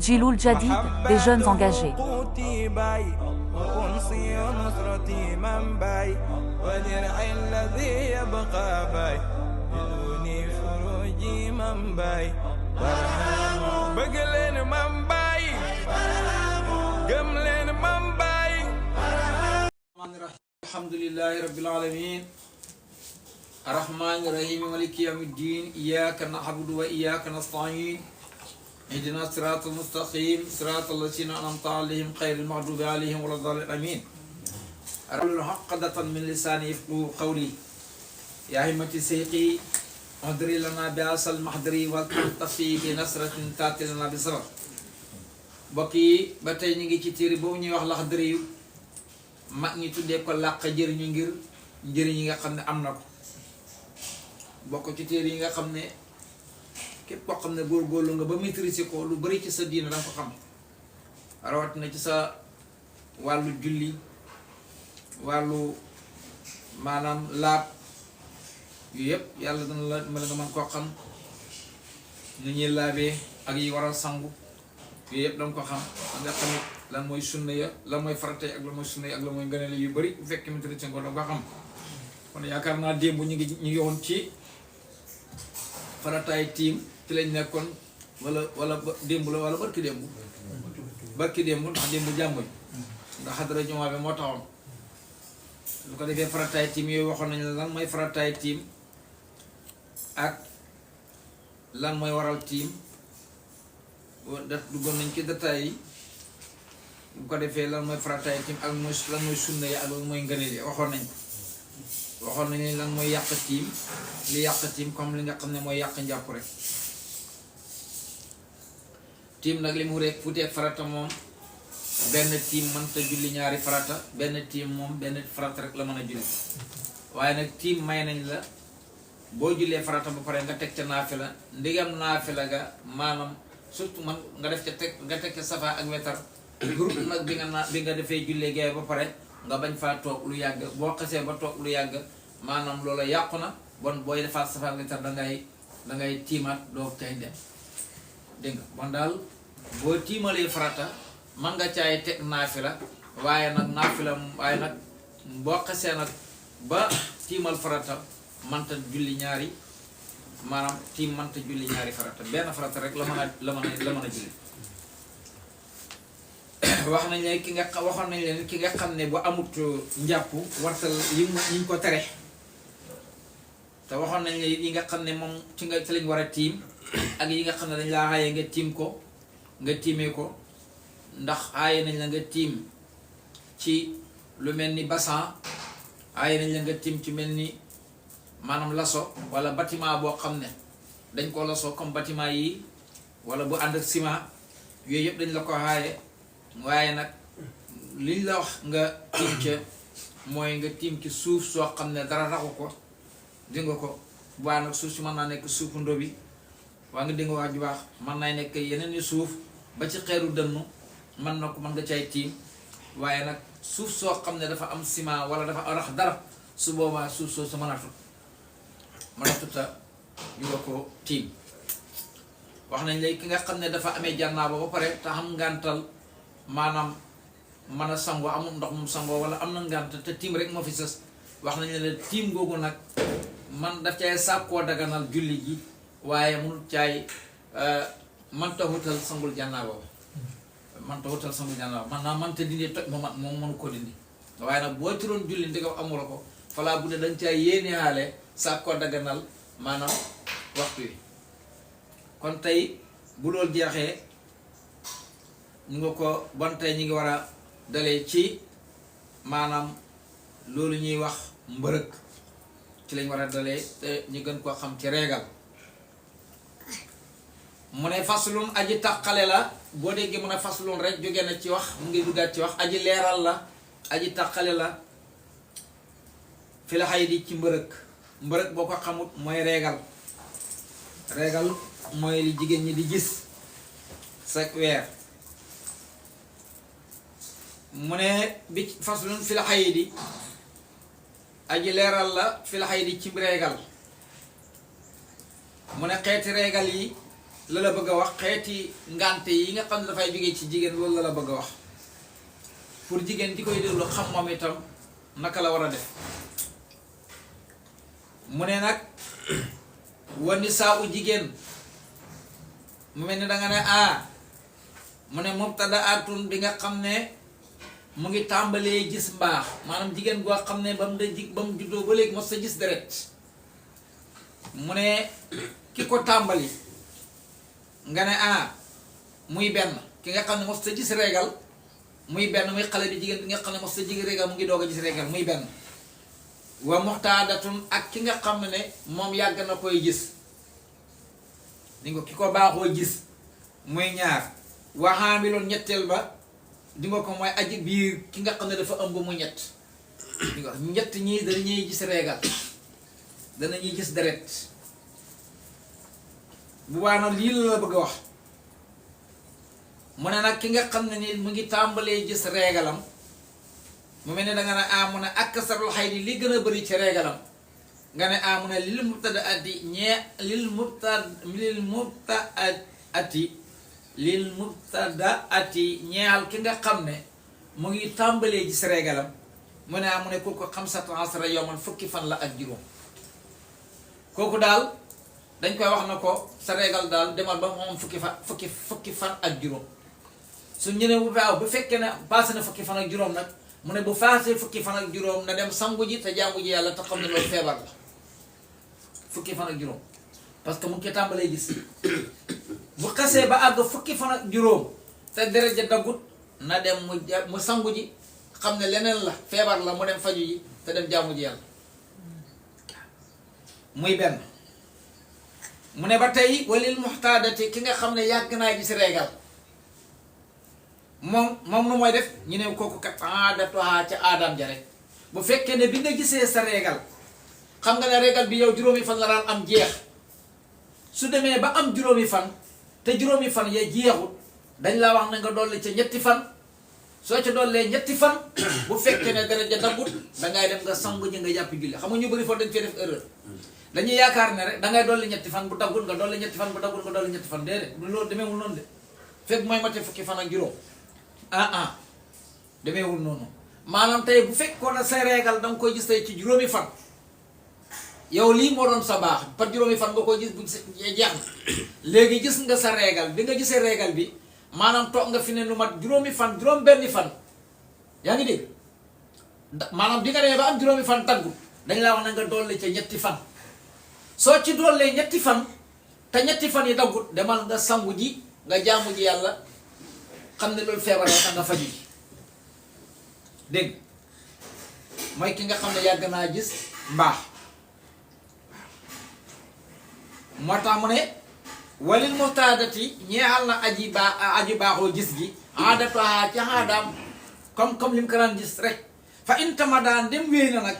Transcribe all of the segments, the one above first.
Djiloul Jadid, des jeunes engagés. الحمد لله رب العالمين الرحمن الرحيم مالك يوم الدين إياك نعبد وإياك نستعين اهدنا الصراط المستقيم صراط الذين أنعمت عليهم غير المغضوب عليهم ولا الضالين آمين أرسل حقدة من لساني يفقهوا قولي يا همة سيقي اهدري لنا بأس المحضري والتلطفي بنصرة تأتي لنا بصبر بقي باتاي نيغي ci téré bo ñuy wax Laxdari yu mag ñi tuddé ko laq jëriñu ngir njëriñ yi nga xamné am na ko bokk ci téré yi nga xamné képp ko xamné góorgóorlu nga ba maîtriser ko lu bari ci sa diina danga ko xam rawat na ci sa wàllu julli wàllu maanaam laab yu yëpp yàlla dana la mën nga mën koo xam ni ñuy laabee ak yi waral sangu yu yëpp danga ko xam nga xamit lan mooy sunna ya lan mooy farata ak lan mooy sunna ya ak lan mooy ngëneel yu bari bu fekkee maîtriser ko danga ko xam kon yaakaar naa démb ñu ngi woon ci farataay tiim ci lañ nekkoon wala démb la wala barki démb ndax démb jànguñ ndax xadara jumaa bi moo taxoon lu ko defee farataay tiim yooyu waxoon nañ la lan mooy farataay tiim ak lan mooy waral tiim daf duggoon nañ ci détails yi bu ko defee lan mooy farataay tiim ak lan mooy sunna yi ak lan mooy ngëneel yi waxoon nañ lan mooy yàq tiim li yàq tiim comme li nga xam ne mooy yàq njàpp rek tiim nag li mu rek futeeg farata moom benn tiim mënta julli ñaari farata benn tiim moom benn farata rek la mën a julli waaye nag tiim may nañ la boo jullee farata ba pare nga teg ca naafila ndigam naafila ga maanaam surtout man nga def ca teg ca safa ak wetar groupe nag bi nga defee jullee gaay ba pare nga bañ faa toog lu yàgg boo xasee ba toog lu yàgg maanaam loola yàqu na bon booy defaat safa ak wetar dangay tiimaat doog cay dem dégg nga bon daal boo tiimalee farata man nga caay teg naafila waaye nag boo xasee nag ba tiimal farata manta julli ñaari maanaam tiim manta julli ñaari farata benn farata rek la mën a julli wax nañ ne waxoon nañ leen ki nga xam ne bu amut njàpp wartal yiñ ko tere te waxoon nañ leen yi nga xam ne moom ci lañ war a tiim ak yi nga xam ne dañ laa xaaye nga tiim ko nga tiimee ko ndax aaye nañ la nga tiim ci lu mel ni bassan aaye nañ la nga tiim ci mel ni maanaam laso wala bâtiment boo xam ne dañ ko laso comme bâtiment yi wala bu ànd ak ciment yooyu yëpp dañ la ko aaye waaye nag liñ la wax nga tiim ca mooy nga tiim ci suuf soo xam ne dara raxu ko di nga ko waaye nag suuf si mën naa nekk suufu ndobi waa nga di nga wax ju baax mën naa nekk yeneen i suuf ba ci xeeru dënnu mën nga cay tiim waaye nag suuf soo xam ne dafa am ciment wala dafa rax dara su boobaa suuf soo sa mënatuta ñu nga ko tiim wax nañ léegi ki nga xam ne dafa amee jànnaaba ba pare te am ngàntal maanaam mën a sangoo amul ndox mu sangoo wala am na ngànt te tiim rek moo fi sës wax nañ ne tiim googu nag man daf cay sàkkoo daganal julli ji waaye munut caay manta wutal sangul jànnaaba man naa manta dindi toj moom mënu ko dindi waaye nag boo tiroon julli ndegam amula ko falaa bu ne dañ caay yéene xaale sàkkoo daganal maanaam waxtu wi kon tey bu loolu jeexee ñu nga ko bon tey ñu ngi war a dalee ci maanaam loolu ñuy wax mbërëg ci lañ war a dalee te ñu gën koo xam ci reegal mu ne faslun aji tàqale la boo déggee mu ne faslun rek jóge na ci wax mu ngi duggaat ci wax aji leeral la aji tàqale la fi la xay di ci mbërëg boo ko xamut mooy reegal mooy li jigéen ñi di gis chaque weer mu ne bi faslun fi la xay di aji leeral la fi la xay di ci reegal mu ne xeeti reegal yi la bëgg a wax xeeti ngante yi nga xam ne dafay jógee ci jigéen loolu la bëgg a wax pour jigéen di koy déglu xam moom itam naka la war a def mu ne nag wa nisaa u jigéen mu mel ni danga ne mu ne mubtadaatun bi nga xam ne mu ngi tàmbalee gis mbaax maanaam jigéen goo xam ne ba mu juddoo ba léegi mos sa gis deret mu ne ki ko tàmbali nga ne muy benn ki nga xam ne mos sa gis régal muy benn muy xale bi jigéen bi nga xam ne mos sa jigi régal mu ngi doog a gis régal muy benn wa muxtaadatun ak ki nga xam ne moom yàgg na koy gis di nga ki ko baaxoo gis muy ñaar wa haamilun ñetteel ba di nga ko mooy aji biir ki nga xam ne dafa ëmb mu ñett di nga ñett ñii danañuy gis régal danañuy gis deret bu baax na lii la bëgg a wax mu ne nag ki nga xam ne ni mu ngi tàmbalee gis régalam mu mel ne danga ne mu ne aksarul xaydi li gën a bëri ci régalam nga ne mu ne lil mubtadaati ñeexal ki nga xam ne mu ngi tàmbalee gis régalam mu ne mu ne kooku xamsata asra yawman fukki fan la ak juróom kooku daal dañ koy wax na ko sa régal daal demal ba moom fukki fan ak juróom su ñu ne bu fekkee ne passé na fukki fan ak juróom nag mu ne bu faasee fukki fan ak juróom na dem sangu ji te jaamu ji yàlla te xam ne loolu feebar la fukki fan ak juróom parce que mu ngi tàmbalee gis bu xasee ba àgg fukki fan ak juróom te deret ja daggut na dem mu sangu ji xam ne leneen la feebar la mu dem faju ji te dem jaamu ji yàlla muy benn mu ne ba tey walil muxtaadati ki nga xam ne yàgg naa gis régal moom nu mooy def ñu ne kooku kat aadatuha ca aadam ja rek bu fekkee ne bi nga gisee sa régal xam nga ne régal bi yow juróomi fan la daan am jeex su demee ba am juróomi fan te juróomi fan ya jeexut dañ laa wax na nga dolli ca ñetti fan soo ca dollee ñetti fan bu fekkee ne dara ja daggut dangay dem nga sangu ji nga jàpp julli xam nga ñu bëri foofu dañ fee def erreur dañuy yaakaar ne rek dangay dolli ñetti fan bu daggut nga dolli ñetti fan bu daggut nga dolli ñetti fan déedéet loolu demeewul noonu de fekk mooy mate fukki fan ak juróom demeewul noonu maanaam tey bu fekkoon ne sa régal da nga koy gis tey ci juróomi fan yow lii moo doon sa baax par juróomi fan nga koy gis bu jeex na léegi gis nga sa régal bi nga gisee régal bi maanaam toog nga fi ne lu mat juróomi fan juróom benni fan yaa ngi dégg maanaam di nga demee ba am juróomi fan taggu dañ laa wax na nga dolli ca ñetti fan soo ci dollee ñetti fan te ñetti fan yi daggut demal nga sangu ji nga jaamu ji yàlla xam ne loolu feebar la nga faju ji dégg mooy ki nga xam ne yàgg naa gis mbaax moo tax mu ne walil muxtaadati ñeexal na aji baaxoo gis gi aadatuha ci aadaam comme li mu ko daan gis rek fa intama daan dem wéy na nag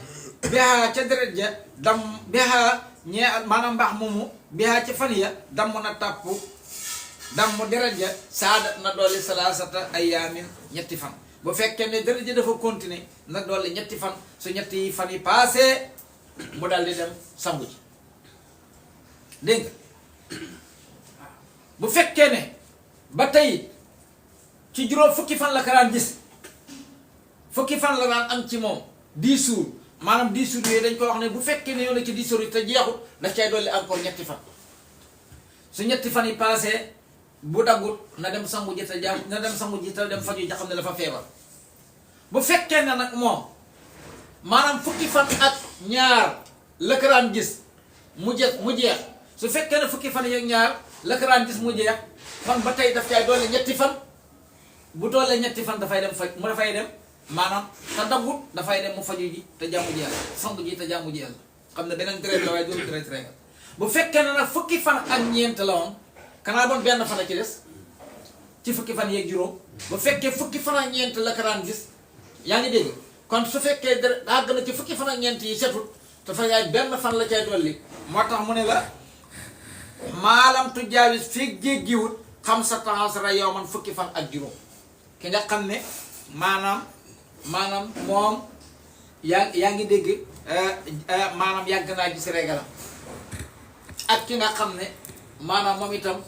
bihaa ca deret ja dam bihaa ñeexal maanaam mbaax moomu bihaa ca fan ya damm na tàpp damm deret ja saada na dolli salaasata ayaamin ñetti fan bu fekkee ne deret ja dafa continuer na dolli ñetti fan su ñetti fan yi passé mu dal di dem sangu ji dégg nga bu fekkee ne ba tey ci juróom fukki fan la ko daan gis fukki fan la daan am ci moom 10 jours maanaam 10 jours yooyu dañ ko wax ne bu fekkee ne yow la ci 10 jours yi te jeexut daf cay dolli encore ñetti fan su ñetti fan yi passé bu daggut na dem sangu ji te jaam na dem sangu ji te dem faju ji xam ne dafa feebar bu fekkee ne nag moom maanaam fukki fan ak ñaar la ko daan gis mu jeex su fekkee ne fukki fan yeeg ñaar la ko daan gis mu jeex fan ba tey daf cay dolli ñetti fan bu doolee ñetti fan dafay dem faj mu dafay dem maanaam te daggut dafay dem mu faju ji te jaamu ji yàlla sangu ji te jaamu ji yàlla xam ne beneen traite la waaye doolu traite régal bu fekkee ne nag fukki fan ak ñeent la woon kanaa bon benn fan a ci des ci fukki fan yeeg juróom bu fekkee fukki fan ak ñeent la ko daan gis yaa ngi dégg kon su fekkee àgg na ci fukki fan ak ñeent yi setut dafa yaay benn fan la cay dolli moo tax mu ne la maalam tu jaawis fii jéggiwut xamsata asra yawman fukki fan ak juróom ki nga xam ne maanaam moom yaa ngi dégg maanaam yàgg naa gis régalam ak ki nga xam ne maanaam moom itam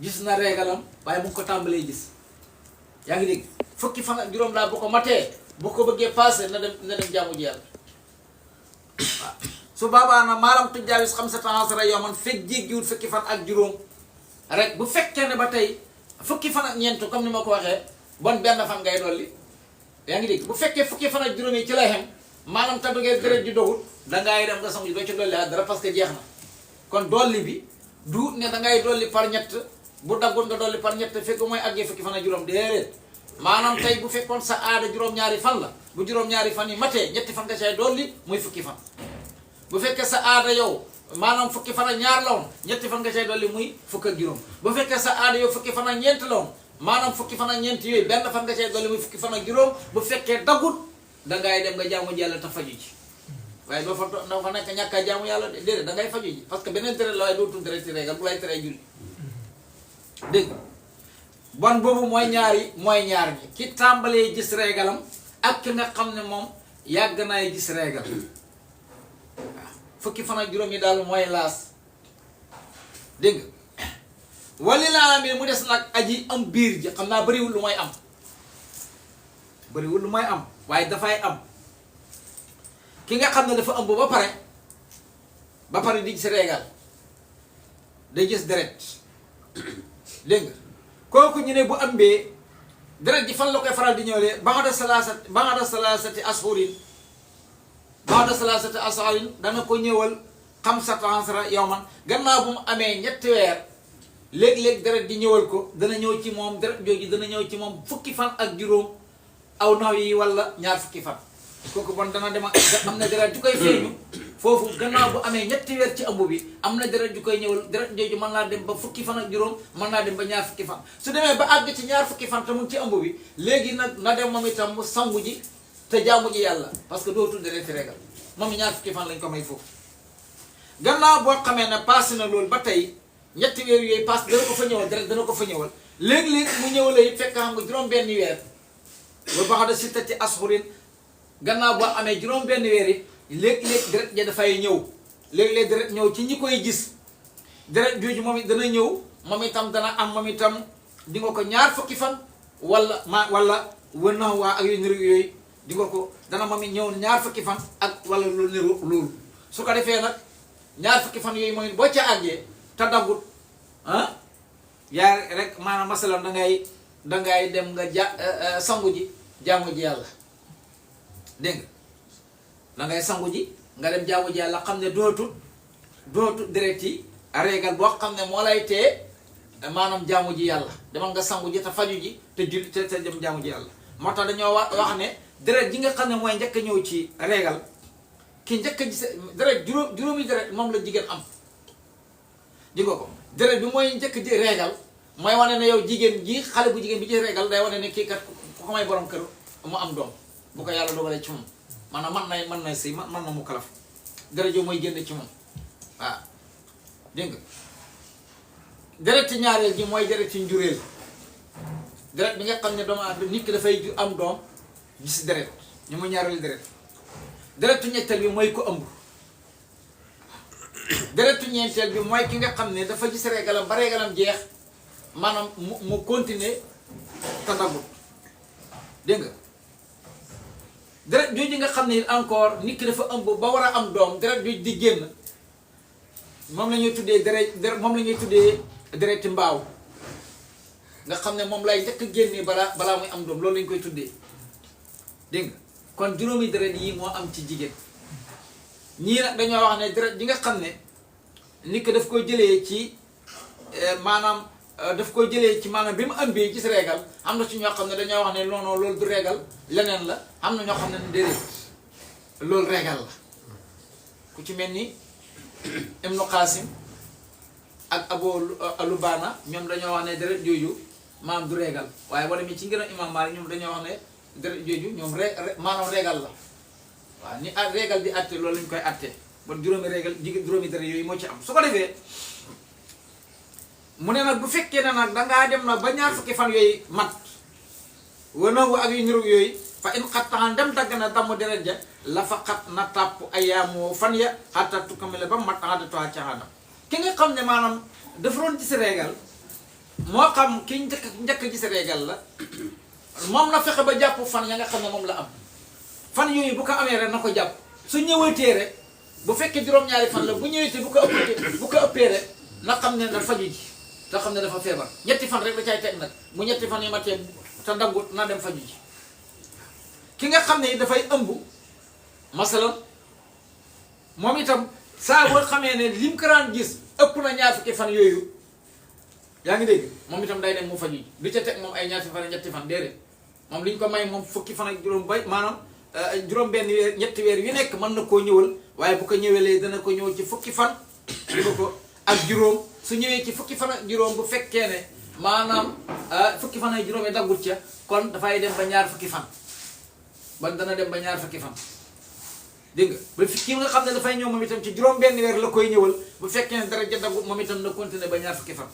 gis na régalam waaye mu ngi ko tàmbalee gis yaa ngi dégg fukki fan ak juróom daal bu ko matee bu ko bëggee passé na dem jaamu ji yàlla waaw su boobaa nag maalam tujaawis xam sa tansara yow man fekk jéggiwul fukki fan ak juróom rek bu fekkee ne ba tey fukki fan ak ñeent comme ni ma ko waxee bon benn fan ngay dolli yaa ngi dégg bu fekkee fukki fan ak juróom yi ci lay xem maanaam ta duggee deret ji dogut dangay dem nga sangu ji doo ci dolli dara parce que jeex na kon dolli bi du ne dangay dolli par ñett bu daggul nga dolli par ñett fekk mooy àggee fukki fan ak juróom déedéet maanaam tey bu fekkoon sa aada juróom-ñaari fan la bu juróom-ñaari fan yi matee ñetti fan nga cay dolli muy fukki fan bu fekkee sa aada yow maanaam fukki fan ak ñaar la woon ñetti fan nga cay dolli muy fukk ak juróom bu fekkee sa aada yow fukki fan ak ñeent la woon maanaam fukki fan ak ñeent yooyu benn fan nga cay dolli muy fukki fan ak juróom bu fekkee daggut dangay dem nga jaamu yàlla te faju ji waaye doo fa nekk ñàkk a jaamu yàlla déedéet dangay faju ji parce que beneen deret la waaye dootul deret ci régal bu lay teree julli dégg bon boobu mooy ñaar ñi ki tàmbalee gis régalam ak ki nga xam ne moom yàgg naay gis régal waaw fukki fan ak juróom yi daal mooy laas dégg nga wali laa amee mu des nag aji am biir ji xam naa bëriwul lu may am waaye dafay am ki nga xam ne dafa ëmb ba pare di gis régal day gis deret dégg nga kooku ñu ne bu ëmbee deret ji fan la koy faral di ñëwlee ba'da salaasati ashhurin dana ko ñëwal 15 yawman gannaaw bu mu amee ñetti weer léeg-léeg deret di ñëwal ko dana ñëw ci moom deret jooju dana ñëw ci moom fukki fan ak juróom aw naw yi wala ñaar fukki fan kooku bon dana dem am na deret ju koy feeñu foofu gannaaw bu amee ñetti weer ci ëmb bi am na deret ju koy ñëwal deret jooju mën naa dem ba fukki fan ak juróom mën naa dem ba ñaar fukki fan su demee ba àgg ci ñaar fukki fan te mu ci ëmb bi léegi nag na dem moom itam mu sangu ji te jaamu ji yàlla parce que dootul deret régal moom ñaar fukki fan lañ ko may foofu gannaaw boo xamee ne passé na loolu ba tey ñetti weer yooyu passé dana ko fa ñëwal deret dana ko fa ñëwal léegi-léegi mu ñëwalee fekk xam nga juróom-benn weer ba ba'da sittati ashhurin gannaaw boo amee juróom-benn weer yi léeg-léeg deret ja dafay ñëw léeg-léeg deret ñëw ci ñi koy gis deret jooju moom it dana ñëw moom itam dana am moom itam di nga ko ñaar fukki fan wala wënna waa ak yu niru yooyu di nga ko dana moom it ñëw ñaar fukki fan ak wala lu niru loolu su ko defee nag ñaar fukki fan yooyu moom it boo ca àggee te daggut yaa rek maanaam masalan dangay dem nga sangu ji jaamu ji yàlla dégg nga dangay sangu ji nga dem jaamu ji yàlla xam ne dootu deret yi régal boo xam ne moo lay tee maanaam jaamu ji yàlla demal nga sangu ji te faju ji te julli te dem jaamu ji yàlla moo tax dañoo wax ne deret ji nga xam ne mooy njëkk a ñëw ci régal ki njëkk a gis deret juróomi deret moom la jigéen am di nga ko deret bi mooy njëkk di régal mooy wane ne yow jigéen ji xale bu jigéen bi ci régal day wane ne kii kat ku ko may borom kër mu am doom bu ko yàlla dogalee ci moom maanaam mën na sëy mën na mu kalaf deret joo mooy génn ci moom waaw dégg nga dereti ñaareel ji mooy dereti njuréel deret bi nga xam ne doomu nit ki dafay am doom gis deret ñu mu ñaareel deretu ñetteel bi mooy ko ëmb deretu ñeenteel bi mooy ki nga xam ne dafa gis régalam ba régalam jeex maanaam mu continuer te daggut dégg nga deret jooju nga xam ne encore nit ki dafa ëmb ba war a am doom deret jooju di génn moom la ñuy tuddee dereti mbaaw nga xam ne moom lay njëkk génnee balaa muy am doom loolu lañ koy tuddee dégg nga kon juróomi deret yi moo am ci jigéen ñii nag dañoo wax ne deret yi nga xam ne nit ki daf ko jëlee ci maanaam bi mu ëmbee gis régal am na ci ñoo xam ne dañoo wax ne non loolu du régal leneen la am na ñoo xam ne déedéet loolu régal la ku ci mel ni Ibnu Qasim ak Abu Lubana ñoom dañoo wax ne deret jooju maanaam du régal waaye boo demee ci ngir Imam Malik ñoom dañoo wax ne deret jooju ñoom maanaam régal la waaw ni régal di atte loolu lañ koy atte ba juróomi régal juróomi deret yooyu moo ci am su ko defee mu ne nag bu fekkee ne nag dangaa dem na ba ñaar fukki fan yooyu mat wanawu ak yu niru yooyu fa in xattaxan dem dagg na damm deret ja la fa xat na tàpp ayaamu fan ya xatta tukkamile ba mat xatta toa caxaadam ki nga xam ne maanaam dafa doon gis régal moo xam ki njëkk gis régal la moom na fexe ba jàpp fan ya nga xam ne moom la am fan yooyu bu ko amee rek na ko jàpp su ñëwatee rek bu fekkee juróom-ñaari fan la bu ñëwatee bu ko ëppee rek na xam ne na faju ji te xam ne dafa feebar ñetti fan rek da cay teg nag bu ñetti fan yi matee te ndangut na dem faju ji ki nga xam ne dafay ëmb masalan moom itam saa boo xamee ne lim ko daan gis ëpp na ñaar fukki fan yooyu yaa ngi dégg moom itam day dem mu faju ji du ca teg moom ay ñaar fukki fan ñetti fan déedéet moom li ñu ko may moom fukki fan ak juróom bay maanaam juróom benn weer ñetti weer yu nekk mën na koo ñëwal waaye bu ko ñëwelee dana ko ñëwal ci fukki fan li ko ak juróom su ñëwee ci fukki fan ak juróom bu fekkee ne maanaam fukki fan ak juróom yi daggut ca kon dafay dem ba ñaar fukki fan ban dana dem ba ñaar fukki fan dégg nga ba kii nga xam ne dafay ñëw moom itam ci juróom benn weer la koy ñëwal bu fekkee ne dara ja daggut moom itam na continuer ba ñaar fukki fan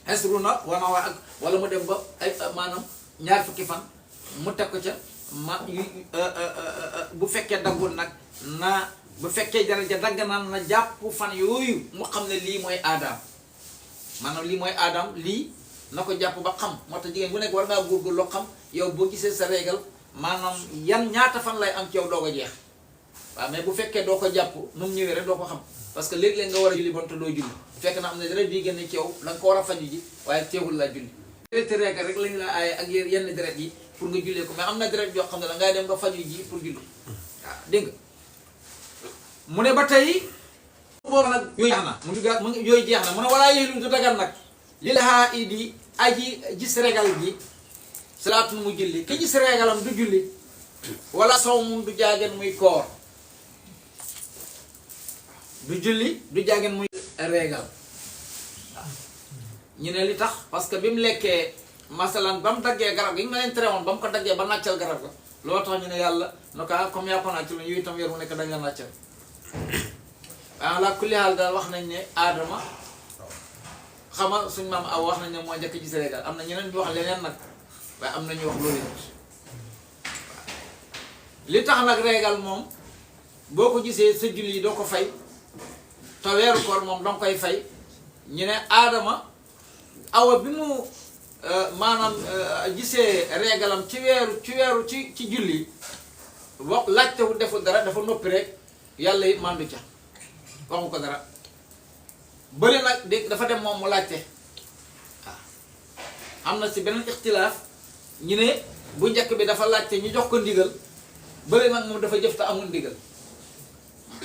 esru na wanawaa ak wala mu dem ba ay maanaam ñaar fukki fan mu teg ko ca bu fekkee daggul nag na bu fekkee daraja dagg naan na jàpp fan yooyu mu xam ne lii mooy aadaam maanaam lii mooy aadaam lii na ko jàpp ba xam moo tax jigéen bu nekk war ngaa góorgóorlu loo xam yow boo gisee sa régal maanaam yan ñaata fan lay am ci yow doo ko jeex waaw mais bu fekkee doo ko jàpp nu mu ñëwee rek doo ko xam parce que léeg-léeg nga war a julli bon te doo julli fekk na am ne deret bii génne ci yow da nga ko war a faju ji waaye teewul laa julli dereti régal rek lañu la aaye ak yenn deret yi pour nga jullee ko mais am na deret yoo xam ne da ngay dem nga faju ji pour julli waaw dégg nga mu ne ba tey boobu nag yooyu jeex na mu ngi yooyu jeex na mu ne walaa yéelu du dagan nag li la xaa idi aji gis régal gi salaatun mu julli ki gis régalam du julli wala saw mun du jaagen muy koor du julli du jaagen muy régal ñu ne li tax parce que bi mu lekkee masalan ba mu daggee garab gi ñu ma leen tere woon ba mu ko daggee ba nàccal garab ga loo tax ñu ne yàlla no ko comme yaa ko nàccal yooyu itam yor mu nekk dañ la nàccal waaw la kulli haal daal wax nañ ne aadama xama suñ maam aw wax nañ ne moo njëkk gis régal am na ñeneen ñu wax leneen nag waaye am na ñu wax loolu li tax nag régal moom boo ko gisee sa julli yi doo ko fay te weeru koor moom danga koy fay ñu ne aadama awa bi mu maanaam gisee régalam ci julli wax laajte wu deful dara dafa noppi rek yàlla it mandu ca waxu ko dara bëri nag di dafa dem moom mu laajte waaw am na si beneen ixtilaaf ñu ne bu njëkk bi dafa laajte ñu jox ko ndigal bëri nag moom dafa jëf te amul ndigal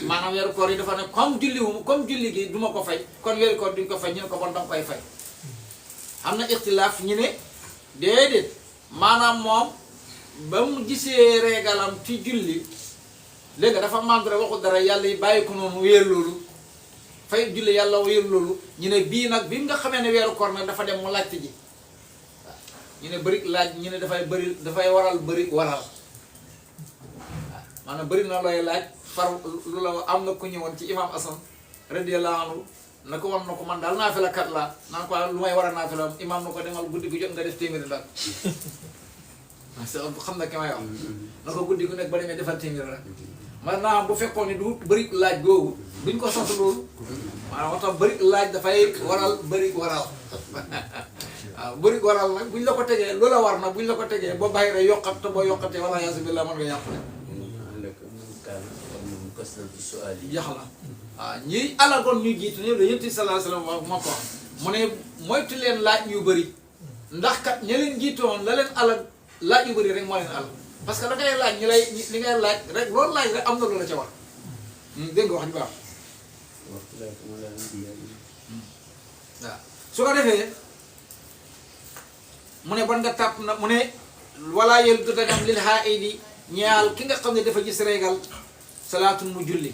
maanaam weeru koor yi dafa ne comme julli gi duma ko fay kon weeru koor duñ ko fay ñu ne ko bon danga koy fay am na ixtilaaf ñu ne déedéet maanaam moom ba mu gisee régalam ci julli léegi nga dafa mandre waxu dara yàlla yi bàyyi ko noonu wéer loolu fay julli yàlla wéer loolu ñu ne bii nag bi nga xamee ne weeru koor nag dafa dem mu laajte ji waaw ñu ne bëri laaj ñu ne dafay waral bëri waral waaw maanaam bëri na looy laaj far lu la am na ku ñëwoon ci imam Asan radiyallahu anhu na ko war na ko man daal naafila kat laa naan ko lu may war a naafila imam na ko demal guddi gu jot nga def téeméeri ndax xam na ki may wax na ko guddi gu nekk ba demee defal téeméeri rek man naa bu fekkoon ne du bëri laaj googu duñ ko sant loolu maanaam moo tax bëri laaj dafay waral bëri waral waaw bëri waral nag buñ la ko tegee loola war na buñ la ko tegee boo bàyyi rek yokkat te boo yokkatee wala yaasu billah mën nga yàqu ne jax la waaw ñi alagoon ñu jiitu ñëw da yonent bi sallallahu alayhi wa sallam moo ko wax mu ne moytu leen laaj yu bëri ndax kat ña leen jiitoon la leen alag laaj yu bëri rek moo leen alag parce que da ngay laaj li ngay laaj rek loolu laaj rek am na loolu la ca war dégg nga wax ñu baax waaw su ko defee mu ne ban nga tàpp na mu ne walaa yel du dagam lil haidi ñaal ki nga xam ne dafa gis régal salaatun mu julli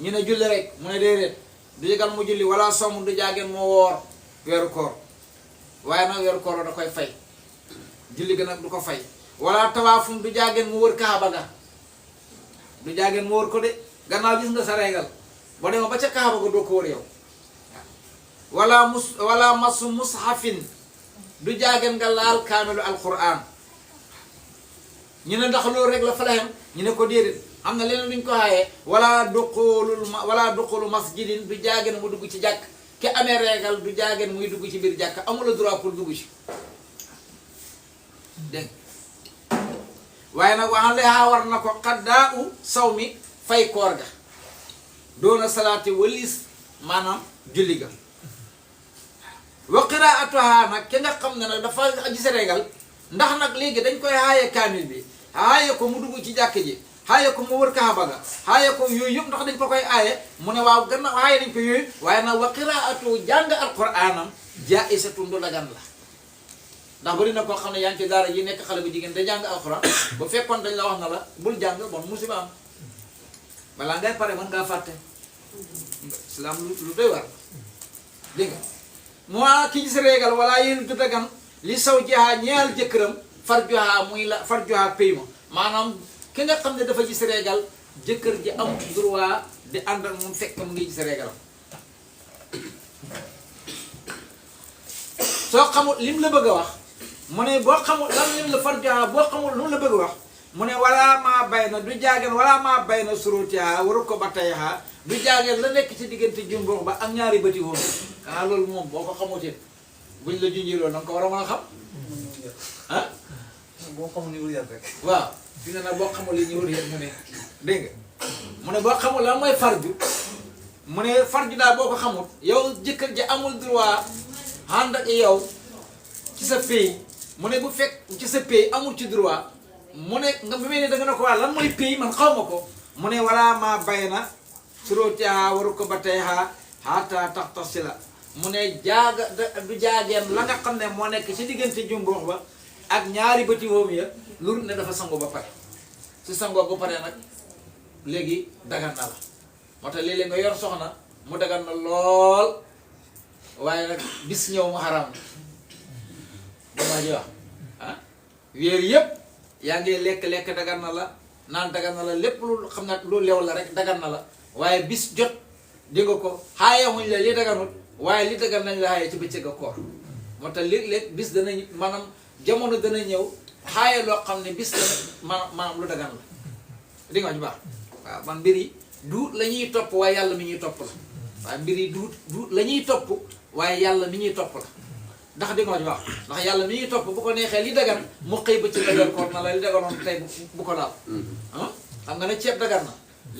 ñu ne julli rek mu ne déedéet du yëgal mu julli wala somm du jaageen moo woor weeru koor waaye nag weeru koor da koy fay julli ga nag du ko fay wala tawaafum du jaageen mu wër kaaba ga du jaageen mu wër ko de gannaaw gis nga sa régal boo demee ba ca kaaba ga doo ko wër yow wala masu mushafin du jaageen nga laal kaamilu alquran ñu ne ndax loolu rek la fa la yem ñu ne ko déedéet am na leneen luñ ko xaayee wala duqulu masjidin du jaageen mu dugg ci jàkk ki amee régal du jaageen muy dugg ci biir jàkka amula droit pour dugg ci dégg waaye nag waxam leexaa war na ko xaddaa u saw mi fay koor ga doona salaati walis maanaam julli ga wa qiraatuha nag ki nga xam ne nag dafa gis régal ndax nag léegi dañ koy xaaye kaamil bi xaaye ko mu dugg ci jàkk ji xaaye ko mu wër kaaba ga xaaye ko yooyu yëpp ndax dañ ko koy aaye mu ne waaw gannaaw xaaye dañ ko yooyu waaye nag wa qiraatu jàng alquraanam jaa'izatun lu dagan la ndax bari na koo xam ne yaa ngi ci daara yi nekk xale bu jigéen da jàng alquraan ba fekkoon dañ la wax na la bul jàng bon musiba am balaa ngay pare mën ngaa fàtte islam lu doy war dégg nga moo ki gis réegal wala yéen du dagan li saw jihaa ñeel jëkkëram far joxaa muy la far joxaa pay ma maanaam ki nga xam ne dafa gis réegal jëkkër ji am droit di ànd ak moom fekk mu ngi gis réegalam soo xamul lim la bëgg a wax mu ne boo xamul lan lim la far joxaa boo xamul lu la bëgg a wax mu ne walaa maa bay na du jaageen walaa maa bay na surutiha waru ko ba tayaha du jaageen la nekk ci diggante jumbox ba ak ñaari bëti woon xanaa loolu moom boo ko xamutee buñ la junjee na nga ko war a mën a xam ah boo xamul ni wul yàlla rek waaw fi ne nag boo xamul li ñu wër yéen mu ne dégg nga mu ne boo xamul lan mooy farju mu ne farju daal boo ko xamul yow jëkkër ji amul droit ànd ak yow ci sa pays mu ne bu fekk ci sa pays amul ci droit mu ne nga bu mel ne da nga ne ko waa lan mooy pays man xaw ma ko mu ne wala maa bay na suróotiha waru ko ba tey xaata tax tax si la mu ne jaaga du jaageen la nga xam ne moo nekk ci diggante jumboox ba ak ñaari bëti woom ya lu ne dafa sango ba pare su sangoo ba pare nag léegi dagan na la moo tax léeg-léeg nga yor soxna mu dagan na lool waaye nag bis ñëw mu xaram ba maa ji wax ah weer yëpp yaa ngi lekk-lekk dagan na la naan dagan na la lépp lu xam ne lu leew la rek dagan na la waaye bis jot di nga ko xaayamuñ la li daganut waaye li dagan nañ la xaaye ci bëccëg a koor moo tax léeg-léeg bis danañ maanaam jamono dana ñëw xaaye loo xam ne bis dana maanaam lu dagan la di nga ci baax waaw man mbir yi duut la ñuy topp waaye yàlla mi ñuy topp la waaye mbir yi duut la ñuy topp waaye yàlla mi ñuy topp la ndax di nga ci baax ndax yàlla mi ñuy topp bu ko neexee li dagan mu xëy ba ci dagan koor na la li daganoon tey bu ko daal xam nga ne ceeb dagan na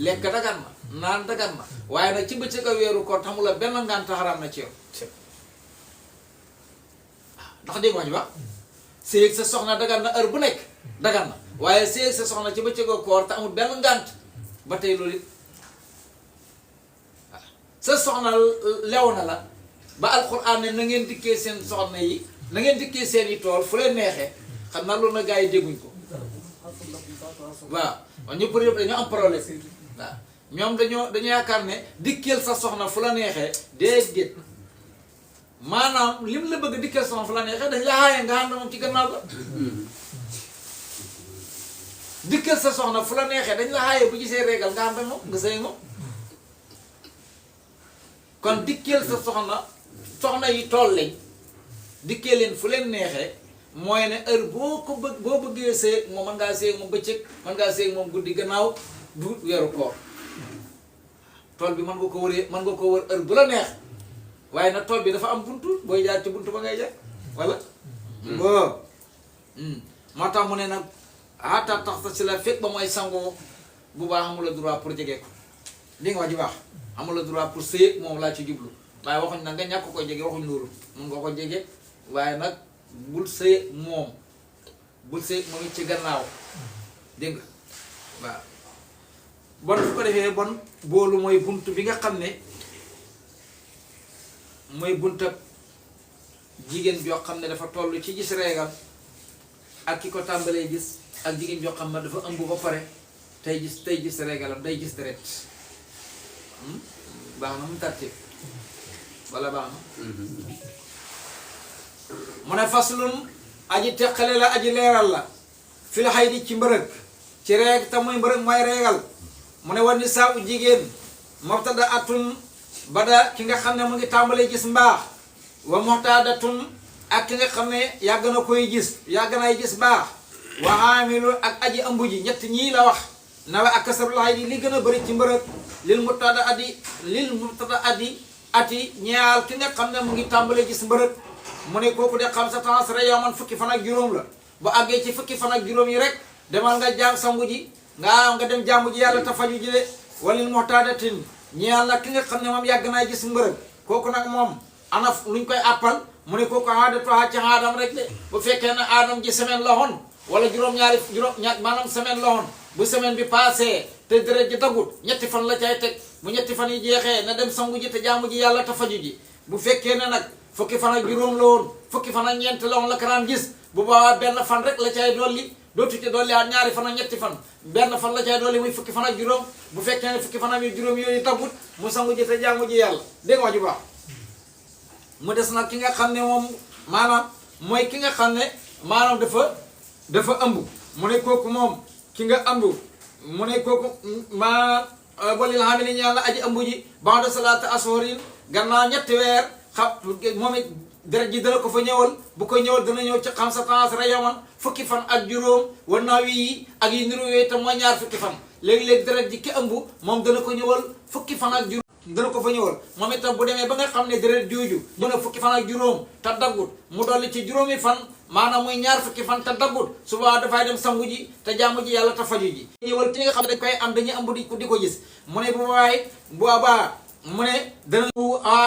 lekk dagan na naan dagan na waaye nag ci bëccëg a weeru koor taxmu la benn ngaan taxaraam na ci yow ndax dégg nga ci baax séeg sa soxna dagan na heure bu nekk dagan na waaye séeg sa soxna ci bëccëg a koor te amul benn ngant ba tey loolu it sa soxna lew na la ba alxuraan ne na ngeen dikkee seen soxna yi na ngeen dikkee seen i tool fu leen neexee xam naa loolu na gars yi dégguñ ko waaw ñu bëri dañoo am problème waaw ñoom dañoo yaakaar ne dikkeel sa soxna fu la neexee déedéet maanaam lim la bëgg dikkeel soxna fu la neexee dañ la xaaye nga ànd moom ci gannaaw ga dikkeel sa soxna fu la neexee dañ la xaaye bu gisee régal nga ànd moom nga sëy moom kon dikkeel sa soxna yi tool lañ dikkee leen fu leen neexee mooy ne heure boo bëggee sëy moom mën ngaa sëy moom bëccëg mën ngaa sëy moom guddi gannaaw du weeru koor tool bi mën nga ko wër heure bu la neex waaye nag tool bi dafa am buntu booy jaar ci buntu ba ngay jaar wala boo moo tax mu ne nag ata tax si la fekk ba mooy sangoo bu baax amula droit pour jege ko li nga wax ji baax amula droit pour sëy moom laa ci jublu waaye waxuñ nag nga ñàkk ko jege waxuñ loolu mun nga ko jege waaye nag bul sëy moom it ci gannaaw dégg nga waaw bon fu ko defee bon boolu mooy bunt bi nga xam ne mooy buntab jigéen joo xam ne dafa toll ci gis reegal ak ki ko tàmbalee gis ak jigéen joo xam ne dafa ëmb ba pare tey gis reegalam day gis deret baax na mu tàttee wala baax na mu ne faslun aji teqale la aji leeral la fil xaydi ci mbërëg ci reeg te muy mbërëg mooy reegal mu ne wan saa u jigéen mubtada atun bada ki nga xam ne mu ngi tàmbalee gis mbaax wa muxtaadatun ak ki nga xam ne yàgg na koy gis yàgg nay gis baax wa haamilu ak aji ëmb ji ñett ñii la wax nawe ak kasarul xaydi li gën a bëri ci mbërëg lil mubtada addi ati ñaal ki nga xam ne mu ngi tàmbale gis mbërëg mu ne kooku de xam sa temps rek yow man fukki fan ak juróom la ba àggee ci fukki fan ak juróom yi rek demal nga jaam sangu ji nga dem jaamu ji yàlla te faju ji de walil muxtaadatin ñaal nag ki nga xam ne moom yàgg naa gis mbërëg kooku nag moom ana luñ koy àppal mu ne kooku aadatuha ci aadam rek de bu fekkee ne aadam ji semaine la woon wala juróom-ñaar maanaam semaine la woon bu semaine bi passé te deret ji dagut ñetti fan la cay teg bu ñetti fan yi jeexee na dem sangu ji te jaamu ji yàlla te faju ji bu fekkee ne nag fukki fan ak juróom la woon fukki fan ak ñeent la woon la karaan gis bu boobaa benn fan rek la cay dolli dootu ci dolli at ñaari fan ak ñetti fan benn fan la cay dolli muy fukki fan ak juróom bu fekkee ne fukki fan ak juróom yooyu dagut mu sangu ji te jaamu ji yàlla dégg nga wax ju baax mu des nag ki nga xam ne moom maanaam mooy ki nga xam ne maanaam dafa ëmb mu ne kooku moom ki nga ëmb mu ne kooku maanaam walil hamili ñàlla aji ëmb ji ba'da salaati ashhurin gannaaw ñetti weer xam moom it deret ji dana ko fa ñëwal bu ko ñëwal dana ñëw ci xam sa temps rayoman fukki fan ak juróom war naa yi ak yi niru yooyu te mooy ñaar fukki fan léegi-léegi deret ji ki ëmb moom dana ko ñëwal fukki fan ak juróom dana ko fa ñëwal moom itam bu demee ba nga xam ne deret jooju mën a fukki fan ak juróom te daggut mu dolli ci juróomi fan maanaam muy ñaar fukki fan te daggut suba dafay dem sangu ji te jaamu ji yàlla te faju ji ñëwal ci nga xam ne dañ koy am dañuy ëmb di ko gis mu ne bu boobaa mu ne dana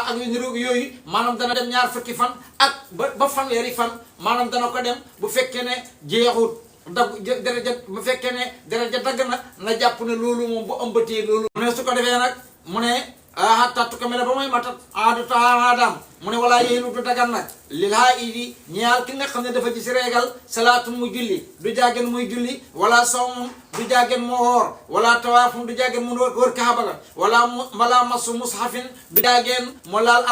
ak yu niroog yooyu maanaam dana dem ñaar fukki fan ak ba fanweeri fan maanaam dana ko dem bu fekkee ne jeexut dagg daraja bu fekkee ne daraja dagg na jàpp ne loolu moom bu ëmbatee loolu mu ne su ko defee nag mu ne hatta tukamila ba mooy matat aadata aadam mu ne walaa yéelu du dagan nag lil haa idi ñaal ki nga xam ne dafa gis reegal salaatun mu julli du jàggeen muy julli wala sawmun du jàggeen mu woor wala tawaafun du jàggeen mu wër kaaba ga wala masu mushafin du jàggeen mu laal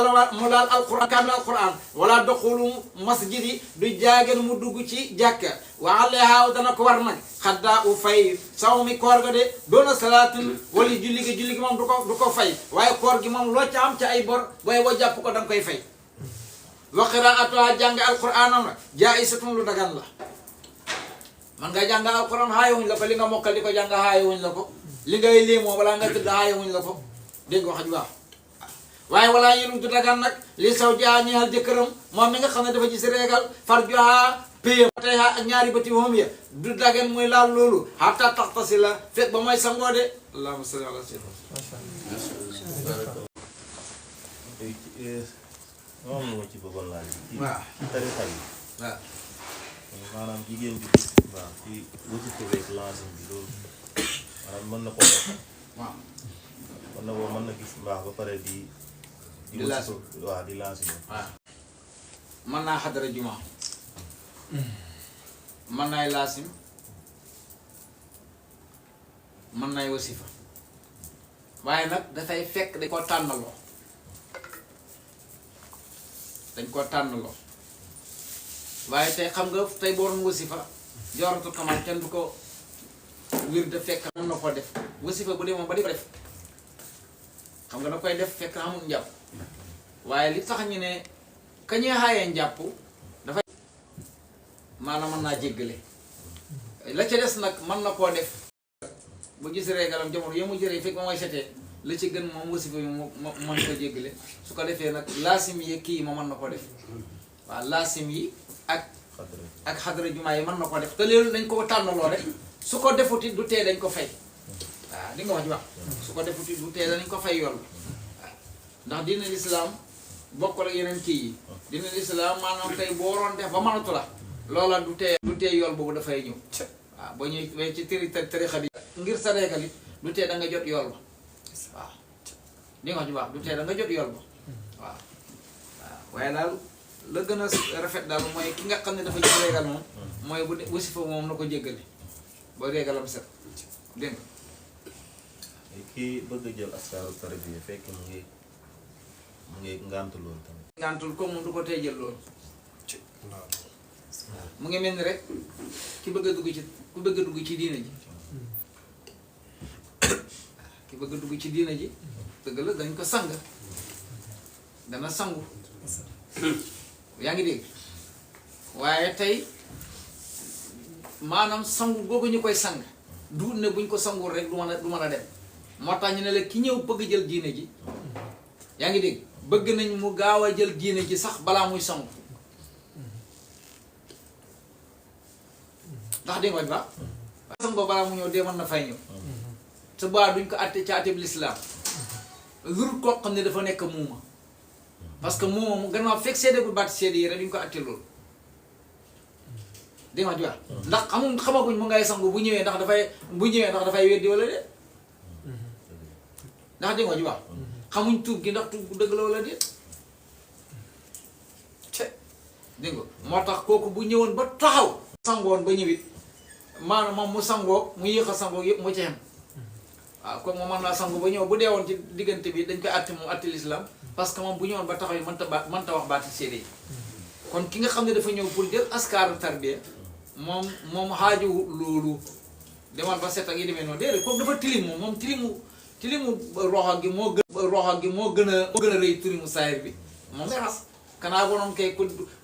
alquran kaamil alquran wala doxulu masjidi du jàggeen mu dugg ci jàkka wa alayha dana ko war nag xaddaa u fay saw mi koor ga de doona salaatin wala julli gi moom du ko fay waaye koor gi moom loo ca am ca ay bor booy boo jàpp ko danga koy fay wa qiraatuha jàng alquranam nag jaa'izatun lu dagan la man nga jàng alquran xaayowuñ la ko li nga mokkal di ko jàng xaayowuñ la ko li ngay lii moom wala nga tëdd xaayowuñ la ko dégg nga wax ju baax waaye walaa yélu du dagan nag li saw jaa ñeexal jëkkëram moom mi nga xam ne dafa gis réegal far joxa payam tey ak ñaari bëti moom ya du dagan muy laal loolu hatta taxtasi la fekk ba mooy sangoo de allahumma salli ala sayyidina moom la ma ci bëggoon laaj. waaw ci tarixa yi. waaw maanaam jigéen bi. waaw ci wasifa beeg lancé bi loolu maanaam mën na ko def. waaw mën na gis mbaax ba pare di. di lancé waaw di lancé. waaw mën naa xadara juma mën naay laasim mën naay wasifa waaye nag dafay fekk dañ koo tànnaloo. dañ ko tànnaloo waaye tey xam nga tey boo doon wasifa jawharatul kamal kenn du ko wir de fekk mën na ko def wasifa bu dee moom ba di ko def xam nga da koy def fekk amul njàpp waaye li tax ñu ne ka ñuy xaayee njàpp dafay maanaam mën naa jéggale la ca des nag mën na koo def bu gis reegalam jamono yo mu jëree fekk ba mooy setee la ci gën moom wasifa yi moo mën ko jéggale su ko defee nag laasim yi kii yi moo mën na ko def waaw laasim yi ak xadara jumaa yi mën na ko def te loolu dañ ko tànnaloo rek su ko defuti du tee dañ ko fay waaw di nga wax ji wax su ko defuti du tee dañ ko fay yoon waaw ndax diina lislaam bokkul ak yeneen kii yi diina lislaam maanaam tey boo waroon def ba mënatu la loola du tee yool boobu dafay ñëw waaw boo ñëwee ci tarixa bi ngir sa reegal it du tee da nga jot yool ba waaw di nga wax ju baax du tee da nga jot yool ba waaw waaye daal la gën a rafet daal mooy ki nga xam ne dafa gis réegal moom mooy bu wasifa moom na ko jéggale ba réegalam set dégg nga kii bëgg a jël askaaru tarbiya fekk mu ngi ngàntu loolu tamit ngàntul comme moom du ko tey jël loolu mu ngi mel ni rek ki bëgg a dugg ci diina ji ki bëgg a dugg ci diina ji dëgg la dañ ko sang dana sangu yaa ngi dégg waaye tey maanaam sangu googu ñu koy sang duut ne buñ ko sangul rek du mën a dem moo tax ñu ne la ki ñëw bëgg jël diine ji yaa ngi dégg bëgg nañ mu gaaw a jël diine ji sax balaa muy sangu ndax dégg nga ba sango balaa mu ñëw dee mën na fay ñëw te baa duñ ko atte ci atteb lislaam lur koo xam ne dafa nekk muuma parce que muuma mu gannaaw fekk seede bu baati seede yi rek duñ ko atte loolu dégg nga jiwaat ndax xamaguñ mu ngay sangu bu ñëwee ndax dafay weddi wala de ndax dégg nga jiwaat xamuñ tuub gi ndax tuub bu dëgg la wala de te dégg nga moo tax kooku bu ñëwoon ba taxaw sangoon ba ñëwit maanaam moom mu sangoo mu yéex a sangoo yëpp mu ci xem waaw comme moom mën naa sangu ba ñëw bu deewoon ci diggante bi dañ koy àtte moom àtte l'islam parce que moom bu ñëwoon ba taxaw yi mënta wax baati seede yi kon ki nga xam ne dafa ñëw pour jël askaaru tarbiya moom xaaju loolu demal ba set ak yi demee noonu déedéet kooku dafa tilim moom tilimu roxo gi moo gën a rëy tilimu saayir bi moom lay xas kanaa bonoon kay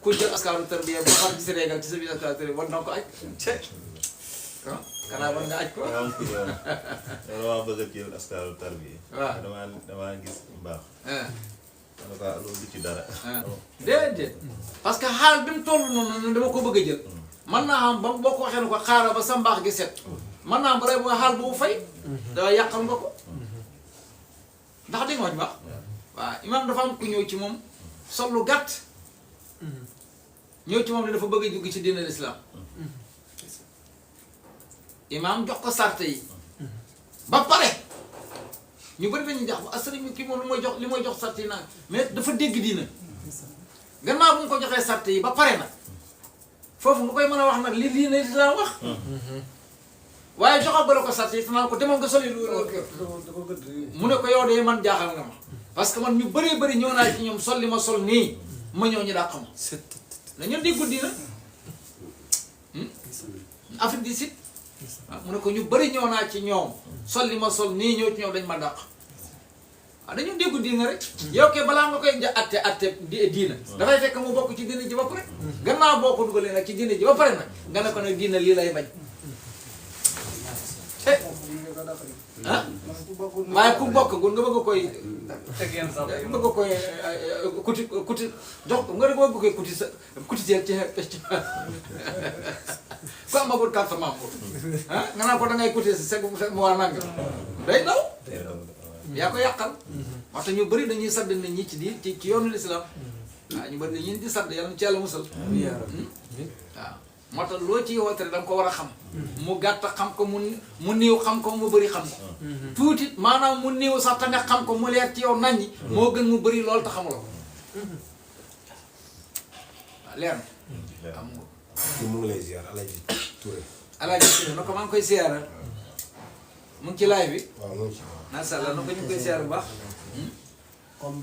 ku jël askaaru tarbiya ba xam ci sa régal ci sa biir askaaru tarbiya war na ko aj kanaa war nga aj ko damaa bëgg a jël askaaru tarbiya waaw damaa gis mbaax en tout cas loolu du ci dara déedéet parce que xaal bi mu toll noonu dama ko bëgg a jël man naa am ba boo ko waxee ne ko xaaral ba sa mbaax gi set man naa am balay boo xaal boobu fay da yàqal nga ko ndax dégg nga wax waaw imaam dafa am ku ñëw ci moom sol lu gàtt ñëw ci moom ne dafa bëgg a dugg ci diine l'islam imaam jox ko sarte yi ba pare ñu bëri dañuy jax ba sëriñ bi kii moom li mooy jox sarte yi nag mais dafa dégg diina gannaaw bu nga ko joxee sarte yi ba pare nag foofu nga koy mën a wax nag li diine l'islam wax waaye joxal ba la ko sarte yi te naan ko demal nga soli lu mu ne ko yow de man jaaxal nga ma parce que man ñu bëree bëri ñëw naa ci ñoom sol li ma sol nii ma ñëw ñu daa xam na ñun déggul diina Afrique du Sud waaw mu ne ko ñu bëri ñëw naa ci ñoom sol li ma sol nii ñëw ci ñoom dañ ma dàq waaw dañu déggu diina rek yow kay balaa nga koy atte diina dafay fekk mu bokk ci diina ji ba pare gannaaw boo ko dugalee nag ci diina ji ba pare nag nga ne ko nag diina lii lay bañ ah waaye ku bokk gun nga bëgg koy kuti jox ko nga bëgg koy kuti ci ko amagul carte membre ah nga naa ko da ngay kuti si mu waa nanga day daw yaa ko yàqal moo tax ñu bëri dañuy sadd nit ñi ci yoonu l'islam waaw ñu bëri dañuy di sadd yàlla ci yàlla musal waaw moo tax loo ciy woote rek da nga ko war a xam mu gàtt xam ko mu néew xam ko mu bëri xam ko tuuti maanaam mu néew sax te nga xam ko mu leer ci yow naññi moo gën mu bëri loolu te xamuloo ko waaw leer na am nga mu ngi lay ziar Alaaji Touré. Alaaji Touré na ko maa ngi koy siyaara mu ngi ci laay bi waaw mu ngi ci. macha allah na ko ñu ngi koy siyaar bu baax comme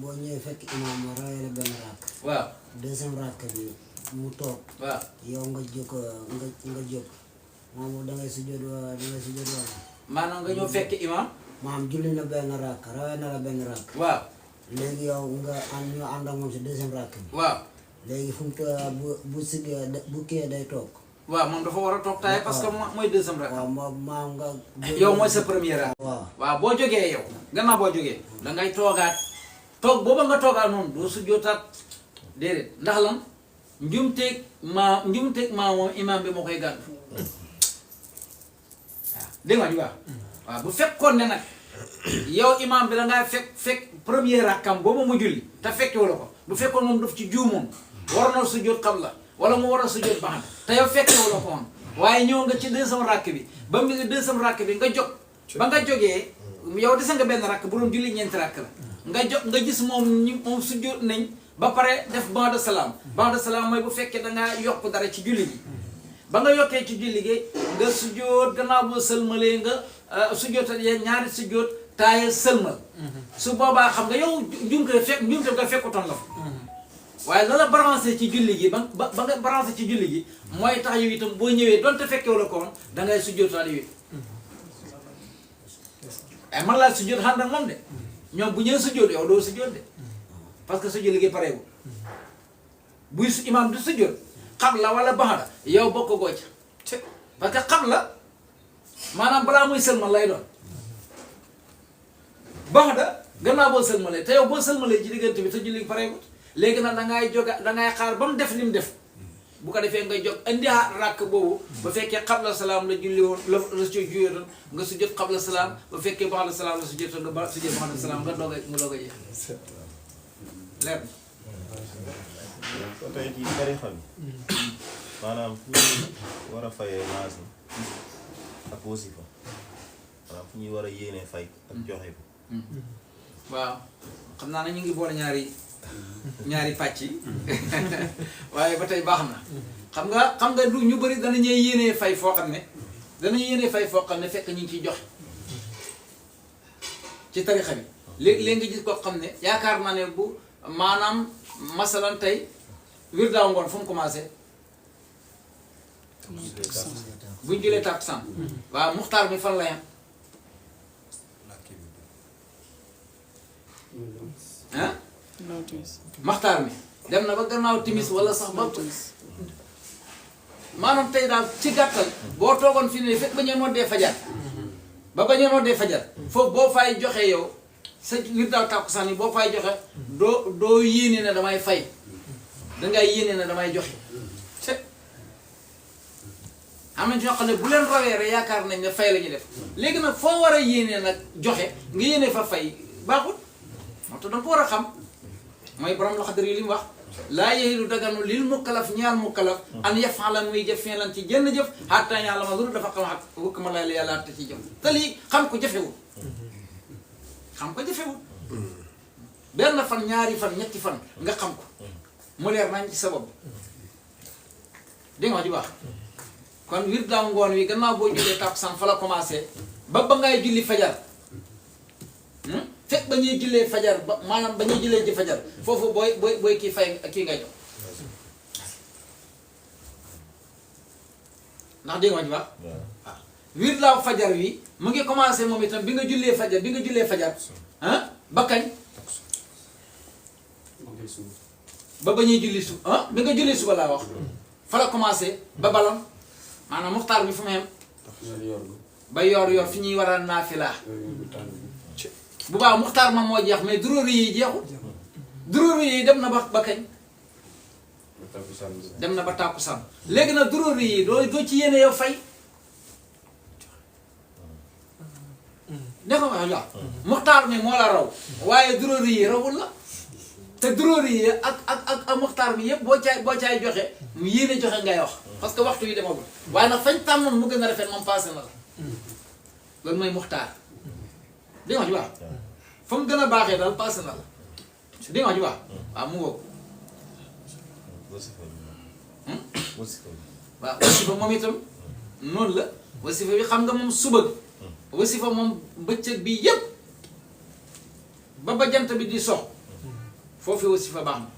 boo ñëwee fekk imaam mu rawee la benn rakk waaw deuxième rakk bi mu toog waaw yow nga jóg moom dangay sujjóot wala maanaam nga ñëw fekk imam maam julli na benn rakk rawee na la benn rakk waaw léegi yow nga ñu ànd ak moom si deuxième rakk bi waaw léegi fu mu bu siggee bu kii day toog waaw moom dafa war a toog taay parce que mooy deuxième rakk waaw maam nga yow mooy sa première rakk waaw boo jógee yow gannaaw boo jógee dangay toogaat toog booba nga toogaat noonu doo sujjóotaat déedéet ndax lan njumteeg maa moom imam bi moo koy gàddu waaw dégg nga baax waaw bu fekkoon ne nag yow imam bi da ngaa fekk premier rakkam boobu mu julli te fekkewu la ko bu fekkoon moom daf ci juumoon war na sujjóot qabla wala mu war a sujjóot ba'da te yow fekkewu la ko woon waaye ñëw nga ci deuxième rakk bi ba mu ngi deuxième rakk bi nga jóg ba nga jógee yow dese nga benn rakk bu doon julli ñeenti rakk la nga jóg nga gis moom sujjóot nañ ba pare def ba'da salaam ba'da salaam mooy bu fekkee dangaa yokk dara ci julli gi ba nga yokkee ci julli gi nga sujjóot gannaaw boo sëlmalee nga sujjóotal yee ñaari sujjóot taaye sëlmal su boobaa xam nga yow njumte nga fekkutoon la fa waaye la la balancé ci julli gi ba nga balancé ci julli gi mooy tax yow itam boo ñëwee donte fekkewu la ko woon dangay sujjóotaal yow ay man laa sujjóot xànd ak moom de ñoom bu ñëwee sujjóot yow doo sujjóot de parce que su julli gi pareewul buy imaam du sujjóot qabla wala ba'da yow bokk goo ca parce que qabla maanaam balaa muy sëlmal lay doon ba'da gannaaw boo sëlmalee te yow boo sëlmalee ci diggante bi te julli pareegut léegi nag dangay xaar ba mu def li mu def bu ko defee ngay jóg indi ràkk boobu ba fekkee xabla salaam la julli woon la ci juyoon nga sujjóot xabla salaam ba fekkee ba'da salaam la sujjóot nga ba sujjóot ba'da salaam nga doog a jeex leer ko tey ci tarixa bi maanaam fu ñuy war a fayee laazim ak wasifa maanaam fu ñuy war a yéenee fay ak joxe bi waaw xam naa ne ñu ngi boole ñaari pàcc yi waaye ba tey baax na xam nga lu ñu bëri danañuy yéenee fay foo xam ne fekk ñu ngi ciy joxe ci tarixa bi léegi nga gis koo xam ne yaakaar naa ne bu maanaam masalan tey wir daaw ngoon fu mu commencé buñ jëlee takkusaan waaw muxtaar mi fan la yam ah maxtaar mi dem na ba gannaaw timis wala sax ba maanaam tey daal ci gàttal boo toogoon fi ne fekk ba ñu noddee fajar ba ñu noddee fajar foofu boo fay joxe yow sa wir daaw takkusaan yi boo fay joxe doo yéene ne damay fay dangay yéene ne damay joxe am na ñoo xam ne bu leen rawee rek yaakaar nañ ne fay la ñuy def léegi nag foo war a yéene nag joxe nga yéene fa fay baaxul moo tax danga ko war a xam mooy borom Laxdar yi li mu wax laa yahilu daganu lil mukallaf ñaal mukallaf an yaf'ala muy jëf fi'lan ci jënn jëf hatta ya'lama lu dafa xam ak hukma la yàlla te ci jëf te lii xam ko jafewul benn fan ñaari fan ñetti fan nga xam ko mu leer nañ ci sa bopp dégg nga wax ji baax kon wir daaw ngoon wi gannaaw boo jullee takkusaan fa la commencé ba ngay julli fajar fekk ba ñuy jullee fajar ba maanaam ba ñuy jullee ji fajar foofu booy kii fay kii ngay jox ndax dégg nga wax ji baax waaw wir daaw fajar wi mu ngi commencé moom itam bi nga jullee fajar ba kañ ba ñuy julli bi nga julli suba laa wax fa la commencé ba balam maanaam muxtaar bi fu mu yem ba yor fi ñuy war a naafila bu baax muxtaar ma moo jeex mais duróori yi jeexul duróori yi dem na ba kañ dem na ba tàkkusaan léegi nag duróori yi doo ci yéene yow fay dafa wax muxtaar mi moo la raw waaye duróori yi rawul la te duróori yi ak muxtaar mi yëpp boo caay joxe mu yéene joxe ngay wax parce que waxtu yi demagul waaye nag fañ tàmmoon mu gën a rafet moom passé na la loolu mooy muxtaar di nga wax ju baax fa mu gën a baaxee daal passé na la di nga wax ju baax waaw mu ngoog waaw wasifa moom itam noonu la wasifa bi xam nga moom suba wasifa moom bëccëg bi yëpp ba jant bi di sox foofu wasifa baax na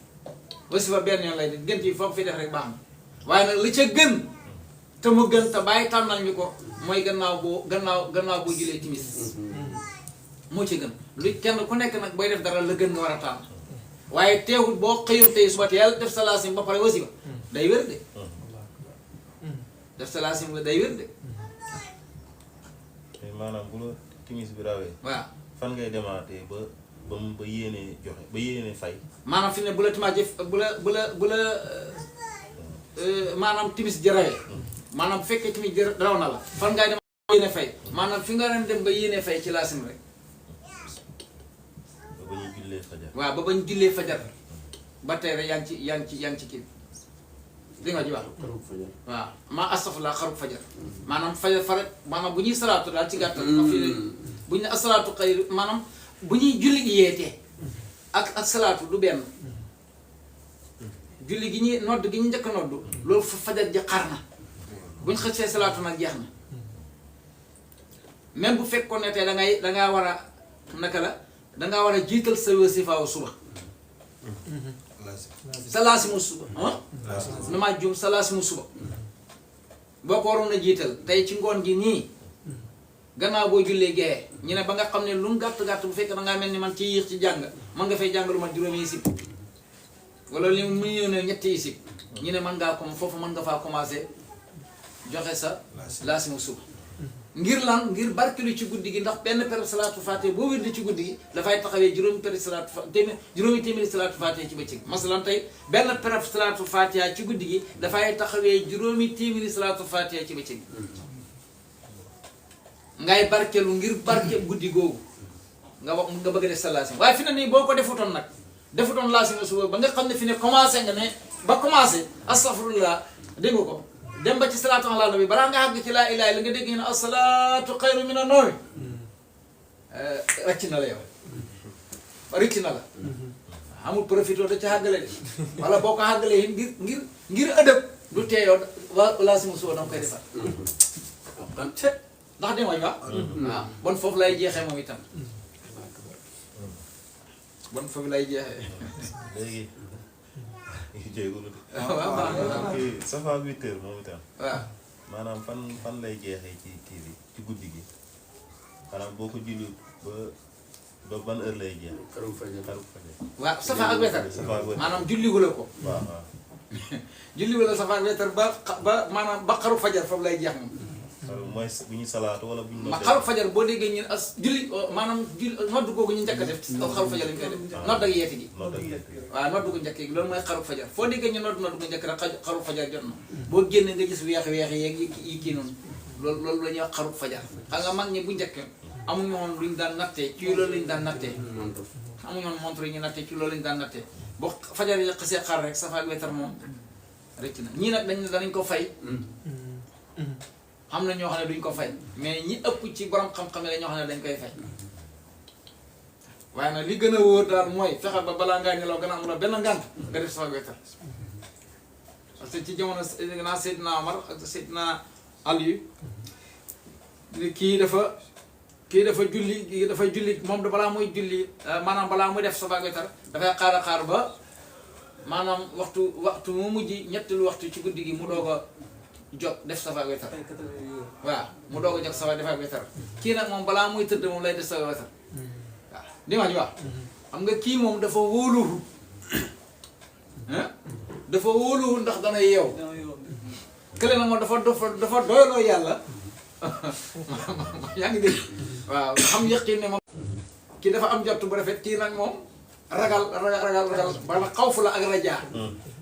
wasifa benn yoon lay di gën yi foofu fi def rek baax na waaye nag li ca gën te mu gën te bàyyi tànnal ñu ko mooy gannaaw boo julee timis moo ci gën lu kenn ku nekk nag booy def dara la gën nga war a tànn waaye teewul boo xëyoon tey suba teel def sa laasim ba pare wasifa day wér de def sa laasim day wér de maanaam bu la timis bi rawee waaw fan ngay demaatee ba yéenee joxe ba yéenee fay maanaam fi ne bu la timaat jëf bu la maanaam timis ji rawee maanaam bu fekkee timis ji raw na la fan ngay dem yéene fay maanaam fi nga ren dem ba yéene fay ci laasim rek ba ñuy jullee fajar waaw ba bañ jullee fajar ba tey rek yaa ngi ci kii di nga ji wax waaw maa astafurlah xarub fajar maanaam fajar farat maanaam bu ñuy salaatu daal ci gàttal bu ñu ne asalaatu xayr maanaam bu ñuy julli gi yeetee ak salaatu du benn julli gi ñuy nodd gi ñu njëkk a nodd loolu fajar ji xar na bu ñu xëccee salaatu nag jeex na même bu fekkoon ne tey dangaa war a naka la dangaa war a jiital sa wasifaaw suba sa laasimu suba damaa juum sa laasimu suba boo ko waroon a jiital tey ci ngoon gi nii gannaaw boo jullee gee ñu ne ba nga xam ne lu mu gàtt-gàtt bu fekkee dangaa mel ni man ci yéex ci jàng man nga fay jàng lu mat juróomi isib wala li mu ñëw ne ñetti isib ñu ne mën ngaa foofu mën nga faa commencé joxe sa laasimu suba ngir lan ngir barkelu ci guddi gi ndax benn per salaatul faatiha boo wér di ci guddi gi dafay taxawee juróomi per juróomi téeméeri salaatul faatiha ci bëccëg masalan tey benn per salaatul faatiha ci guddi gi dafay taxawee juróomi téeméeri salaatul faatiha ci bëccëg ngay barkelu ngir barke guddi googu nga wax nga bëgg a def sa laasim waaye fi ne nii boo ko defutoon nag defutoon laasim suba ba nga xam ne fi ne commencé nga ne ba commencé astaghfirullah dégg nga ko dem ba ci salaatu ala nabi balaa nga àgg ci laa ilaaha illa nga dégg ñu ne asalaatu xayru mina nawmi rëcc na la yow rëcc na la amul profité da ca àggale de wala boo ko àggalee ngir ëdëb du teeyoo waa laasim suba danga koy defar ndax de mooy wax waaw bon foofu lay jeexee moom itam bon foofu lay jeexee léegi jéegulu de waaw kii safa 8 heures moom itam waaw maanaam fan lay jeexee ci kii bi ci guddi gi maanaam boo ko julli ba ban heure lay jeex xaru fajar waaw safa ak wetar safa ak wetar maanaam julli wala ko waaw waaw julli wala safa ak wetar ba maanaam ba xaru fajar foofu lay jeex moom mooy bu ñu salaatu wala bu ñu ma xaru fajar boo déggee ñun as julli maanaam julli noddu googu ñu njëkk a def xaru fajar lañ koy def nodd ak yeete gi nodd ak yeete gi waaw noddu gu njëkk gi loolu mooy xaru fajar foo déggee ñu noddu gu njëkk rek xaru fajar jot na boo génnee nga gis weex-weex yeeg yi kii noonu loolu la ñuy wax xaru fajar xam nga mag ñi bu njëkk amuñu woon luñ daan nattee ci loolu lañ daan nattee amuñu woon montre yi ñu nattee ci loolu lañ daan nattee boo fajar yi xasee xar rek safa ak wetar moom rëcc na ñii nag danañ ko fay am na ñoo xam ne duñ ko fay mais ñi ëpp ci borom xam-xam la ñoo xam ne dañ koy fay waaye nag li gën a wóor daal mooy fexe ba balaa ngaa nelaw gën a amuloo benn ngànt nga def safa wetar parce que ci jamono naa Seydina Omar ak Seydina Aliyu kii dafa julli moom da balaa muy julli maanaam balaa muy def safa wetar dafay xaar ba maanaam waxtu mu mujj ñetteelu waxtu ci guddi gi mu doog a jot def safa wetar waaw mu doog a jot safa defa wetar kii nag moom balaa muy tëdd moom lay def safa wetar waaw di ma ji wax xam nga kii moom dafa wóoluwu dafa wóoluwu ndax dana yeew kële na moom dafa doyloo yàlla yaa ngi dégg waaw xam yëqin ne moom kii dafa am jot bu rafet kii nag moom ragal ba xawfu la ak rajaa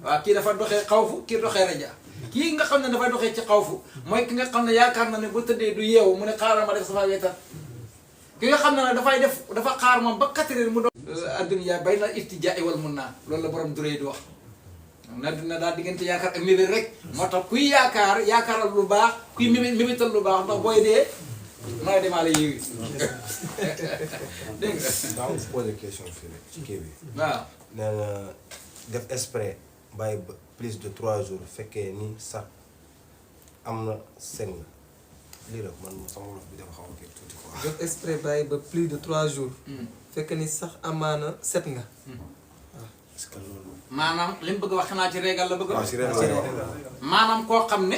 waaw kii dafa doxee xawfu kii doxee rajaa kii nga xam ne dafay doxee ci xawfu mooy ki nga xam ne yaakaar na ne bu tëddee du yeewu mu ne xaaral ma def safa wetar ki nga xam ne nag dafa xaar moom ba 4 heures mu doon adduna bay na irtijaa wal mun naa loolu la borom durée di wax na daal diggante yaakaar ak mébét rek moo tax kuy yaakaaral lu baax kuy mébétal lu baax ndax booy dee mën a demaale yiwi dégg nga daa am posé question fii rek ci kii bi waaw nee na def exprès bàyyi ba plus de 3 jours fekkee ni sax am na seng lii rek man sama wolof bi dafa xaw a kii tuuti quoi. def exprès bàyyi ba plus de 3 jours. fekk ni sax amaana set nga. est-ce que loolu. maanaam li mu bëgg a wax xanaa ci régal la bëgg a waaw wax si régal maanaam koo xam ne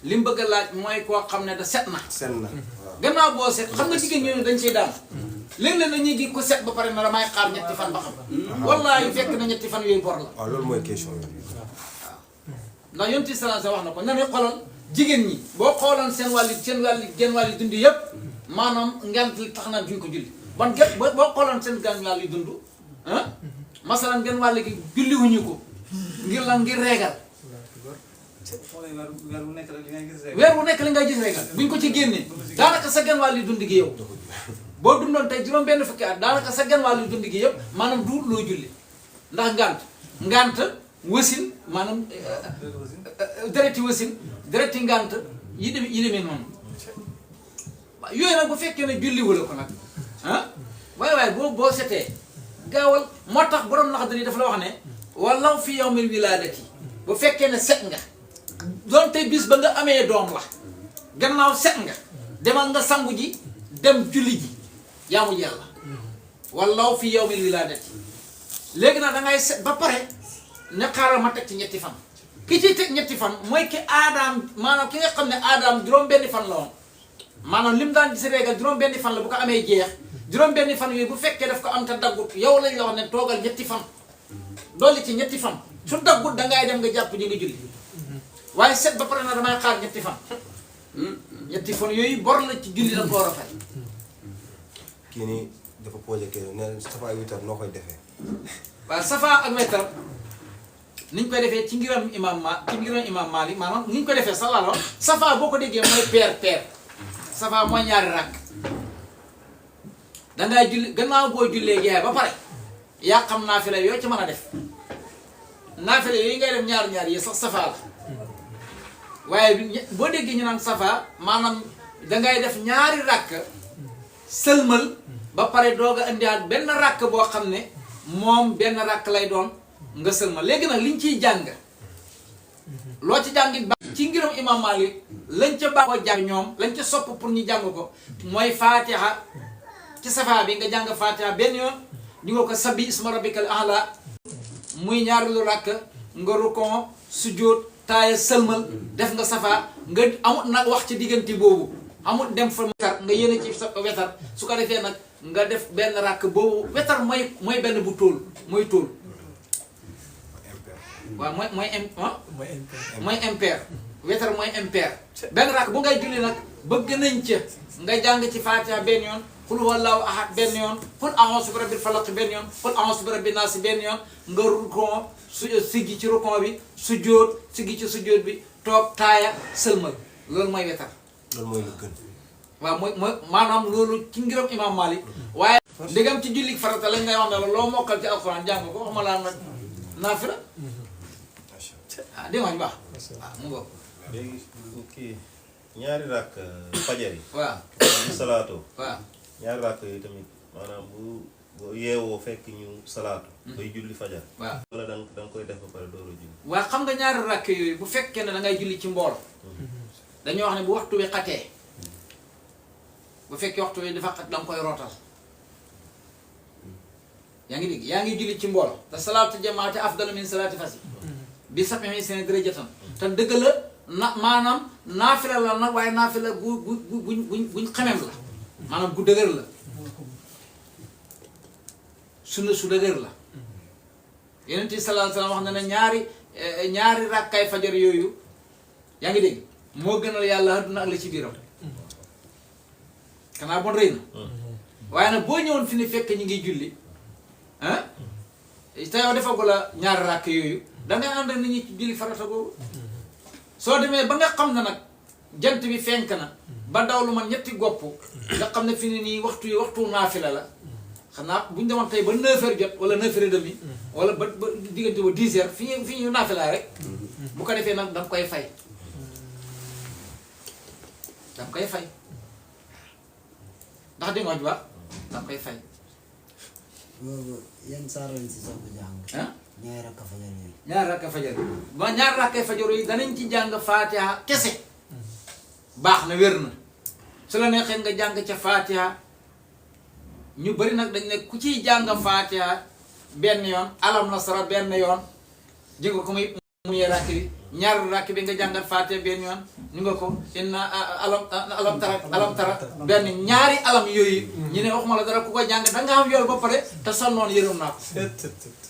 li mu bëgg a laaj mooy koo xam ne da set na sen na waaw. gannaaw boo set xam nga jigéen ñooñu dañ ciy daan léeg-léeg dañuy gi ko set ba pare na damay xaar ñetti fan ba xam wallaahi fekk na ñetti fan yooyu bor la waaw loolu mooy question bi. ndax yonti sallallahu wax na ko na ne xoolal jigéen ñi boo xooloon seen genn wàlli dund yëpp maanaam ngant li tax na duñ ko julli ban boo xooloon seen genn wàlli dund ah masalan genn wàll gi julliwuñu ko ngir lan ngir reegal weer bu nekk li ngay gis reegal buñ ko ci génnee daanaka sa genn wàlli dund gi yow boo dundoon tey juróom benn fukki at daanaka sa genn wàlli dund gi yëpp maanaam du loo julli ndax ngant wasin maanaam dereti wasin dereti ngant yi demee noonu yooyu nag bu fekkee ne julli wala ko nag ah waaye boo setee gaawal moo tax borom nax dani dafa la wax ne walaw fi yawmil wilaadati bu fekkee ne set nga doon tey bis ba nga amee doom la gannaaw set nga demal nga sangu ji dem julli ji yaamu yàlla walaw fi yawmil wilaadati léegi nag da ngay set ba pare ne xaaral ma teg ci ñetti fan ki ciy teg ñetti fan mooy ki aadaam maanaam ki nga xam ne aadaam juróom-benni fan la woon maanaam lim daan gis réegal juróom-benni fan la bu ko amee jeex juróom-benni fan yooyu bu fekkee daf ko am te daggut yow lañ la wax ne toogal ñetti fan dolli ci ñetti fan su daggut dangay dem nga jàpp ji nga julli waaye set ba pare na damay xaar ñetti fan ñetti fan yooyu bor la ci julli da ko war a fay. kii nii dafa posé question nee na safa ak witar noo koy defee. waaw safa ak witar niñ koy defee ci ngiram imam Malik maanaam niñ ko defee sax la safa boo ko déggee mooy peer safa mooy ñaari rakk dangay julli gannaaw boo jullee gee ba pare yaa xam naafila yoo ci mën a def naafila yooyu ngay def ñaar yi sax safa la waaye boo déggee ñu naan safa maanaam dangay def ñaari rakk sëlmal ba pare doog a indiwaat benn rakk boo xam ne moom benn rakk lay doon nga sëlmal léegi nag liñ ciy jàng loo ci jàngit ba ci ngiram imam Malik lañ ca baaxoo jàng ñoom lañ ca sopp pour ñu jàng ko mooy fatiha ci safa bi nga jàng fatiha benn yoon ñu nga ko sabbi isma rabbikal a'la muy ñaari lu rakk nga rukon sujjóot taaya sëlmal def nga safa nga amut nag wax ci diggante boobu amut dem fa wetar nga yéene ci sa wetar su ko defee nag nga def benn rakk boobu wetar mooy benn bu tóol mooy tóol waaw mooy impair wetar mooy impair benn rakk bu ngay julli nag bëgg nañ ca nga jàng ci fatiha benn yoon qul huwallahu ahad benn yoon qul a'udhu bi rabbil falaq benn yoon qul a'udhu bi rabbin nas benn yoon nga rukon siggi ci rukon bi sujjóot siggi ci sujjóot bi toog taaya sëlmal loolu mooy wetar loolu mooy lu gën. waaw mooy maanaam loolu ci ngiram imam Malik waaye ndegam ci julli farata lañ ngay wax ne la loo mokkal ci alxuraan jàng ko waxuma laa nag naafila ah dégg nga ñu baax ah mu ngoog léegi kii ñaari rakk fajar yi. waaw ñu salaatoo. waaw ñaari rakk yi tamit maanaam boo yeewoo fekk ñu salaatu. bay julli fajar. waaw wala da nga koy def ba pare door a julli. waaw xam nga ñaari rakk yooyu bu fekkee ne da ngay julli ci mbooloo dañoo wax ne bu waxtu wi xatee bu fekkee waxtu wi dafa xat da nga koy rootal yaa ngi dégg yaa ngi julli ci mbooloo te salaatu jamaati afdalu min salaati fasi bi sax mi seen darajatan te dëgg la na maanaam naafila la nag waaye naafila buñ xamem la maanaam gu dëgër la sunna su dëgër la Yonent bi sallallahu alayhi wa sallam wax na ne ñaari rakkaay fajar yooyu yaa ngi dégg moo gënal yàlla àdduna ak la ci biiram xanaa bon rëy na waaye nag boo ñëwoon fi ni fekk ñi ngi julli ah te yow defagu la ñaari rakk yooyu dangay ànd ak nit ñi ci julli farata boobu soo demee ba nga xam ne nag jant bi fenk na ba daw lu man ñetti gopp nga xam ne fi ne nii waxtu naafila la xanaa bu ñu demoon tey ba 9h jot wala 9h30 wala ba diggante ba 10h fi ñu naafila rek bu ko defee nag danga koy fay danga koy fay ndax di nga wax danga koy fay. boobu yan saar lañ si soog a jàng. ah ñaari rakka fajar yooyu. ñaari rakka fajar ba ñaari rakka fajar yi danañ ci jàng Fatiha kese baax na wér na su la neexee nga jàng ca Fatiha ñu bari nag dañ ne ku ciy jàng Fatiha benn yoon alam nasara benn yoon ji nga ko muy rakk bi ñaari rakk bi nga jàngat Fatiha benn yoon ñu nga ko inna alam tara benn ñaari alam yooyu ñu ne waxuma la dara ku ko jàng da nga am yool ba pare te sonnoon yërëm naa ko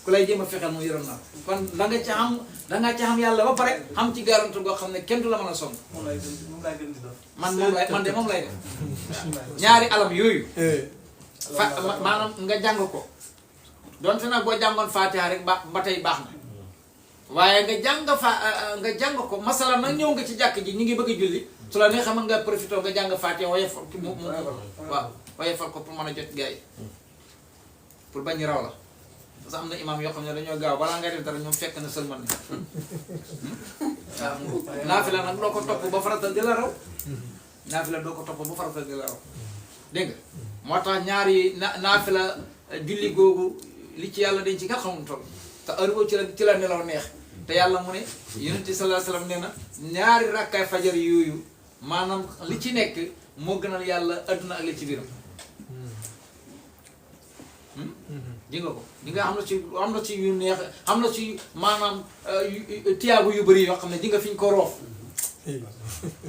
ku lay jéem a fexeel mu yërëm naa ko kon da nga ci xam yàlla ba pare xam ci garanti goo xam ne kenn du la mën a sonn man de moom lay def ñaari alam yooyu maanaam nga jàng ko donte nag boo jàngoon Fatiha rek ba tey baax na waaye nga jàng ko masala nag ñëw nga ci jàkk ji ñu ngi bëgg a julli su la neexee mën nga profité nga jàng Fatiha waaye fal waaw waaye fal ko pour mën a jot gars yi pour bañ raw la parce que am na imam yoo xam ne dañoo gaaw balaa ngay def dara ñoom fekk na sëlman ne waaw naafila nag doo ko topp ba farata di la raw naafila doo ko topp ba farata di la raw dégg nga moo tax ñaari naafila julli googu li ci yàlla dañ ci nga xamul toll te heure boobu ci la nelaw neex te yàlla mu ne Yonent bi sallallahu alayhi wa sallam nee na ñaari rakkaay fajar yooyu maanaam li ci nekk moo gënal yàlla adduna ak li ci biiram di nga ko di nga am na ci yu neex am na ci maanaam tiyaabu yu bëri yoo xam ne di nga fi ñu ko roof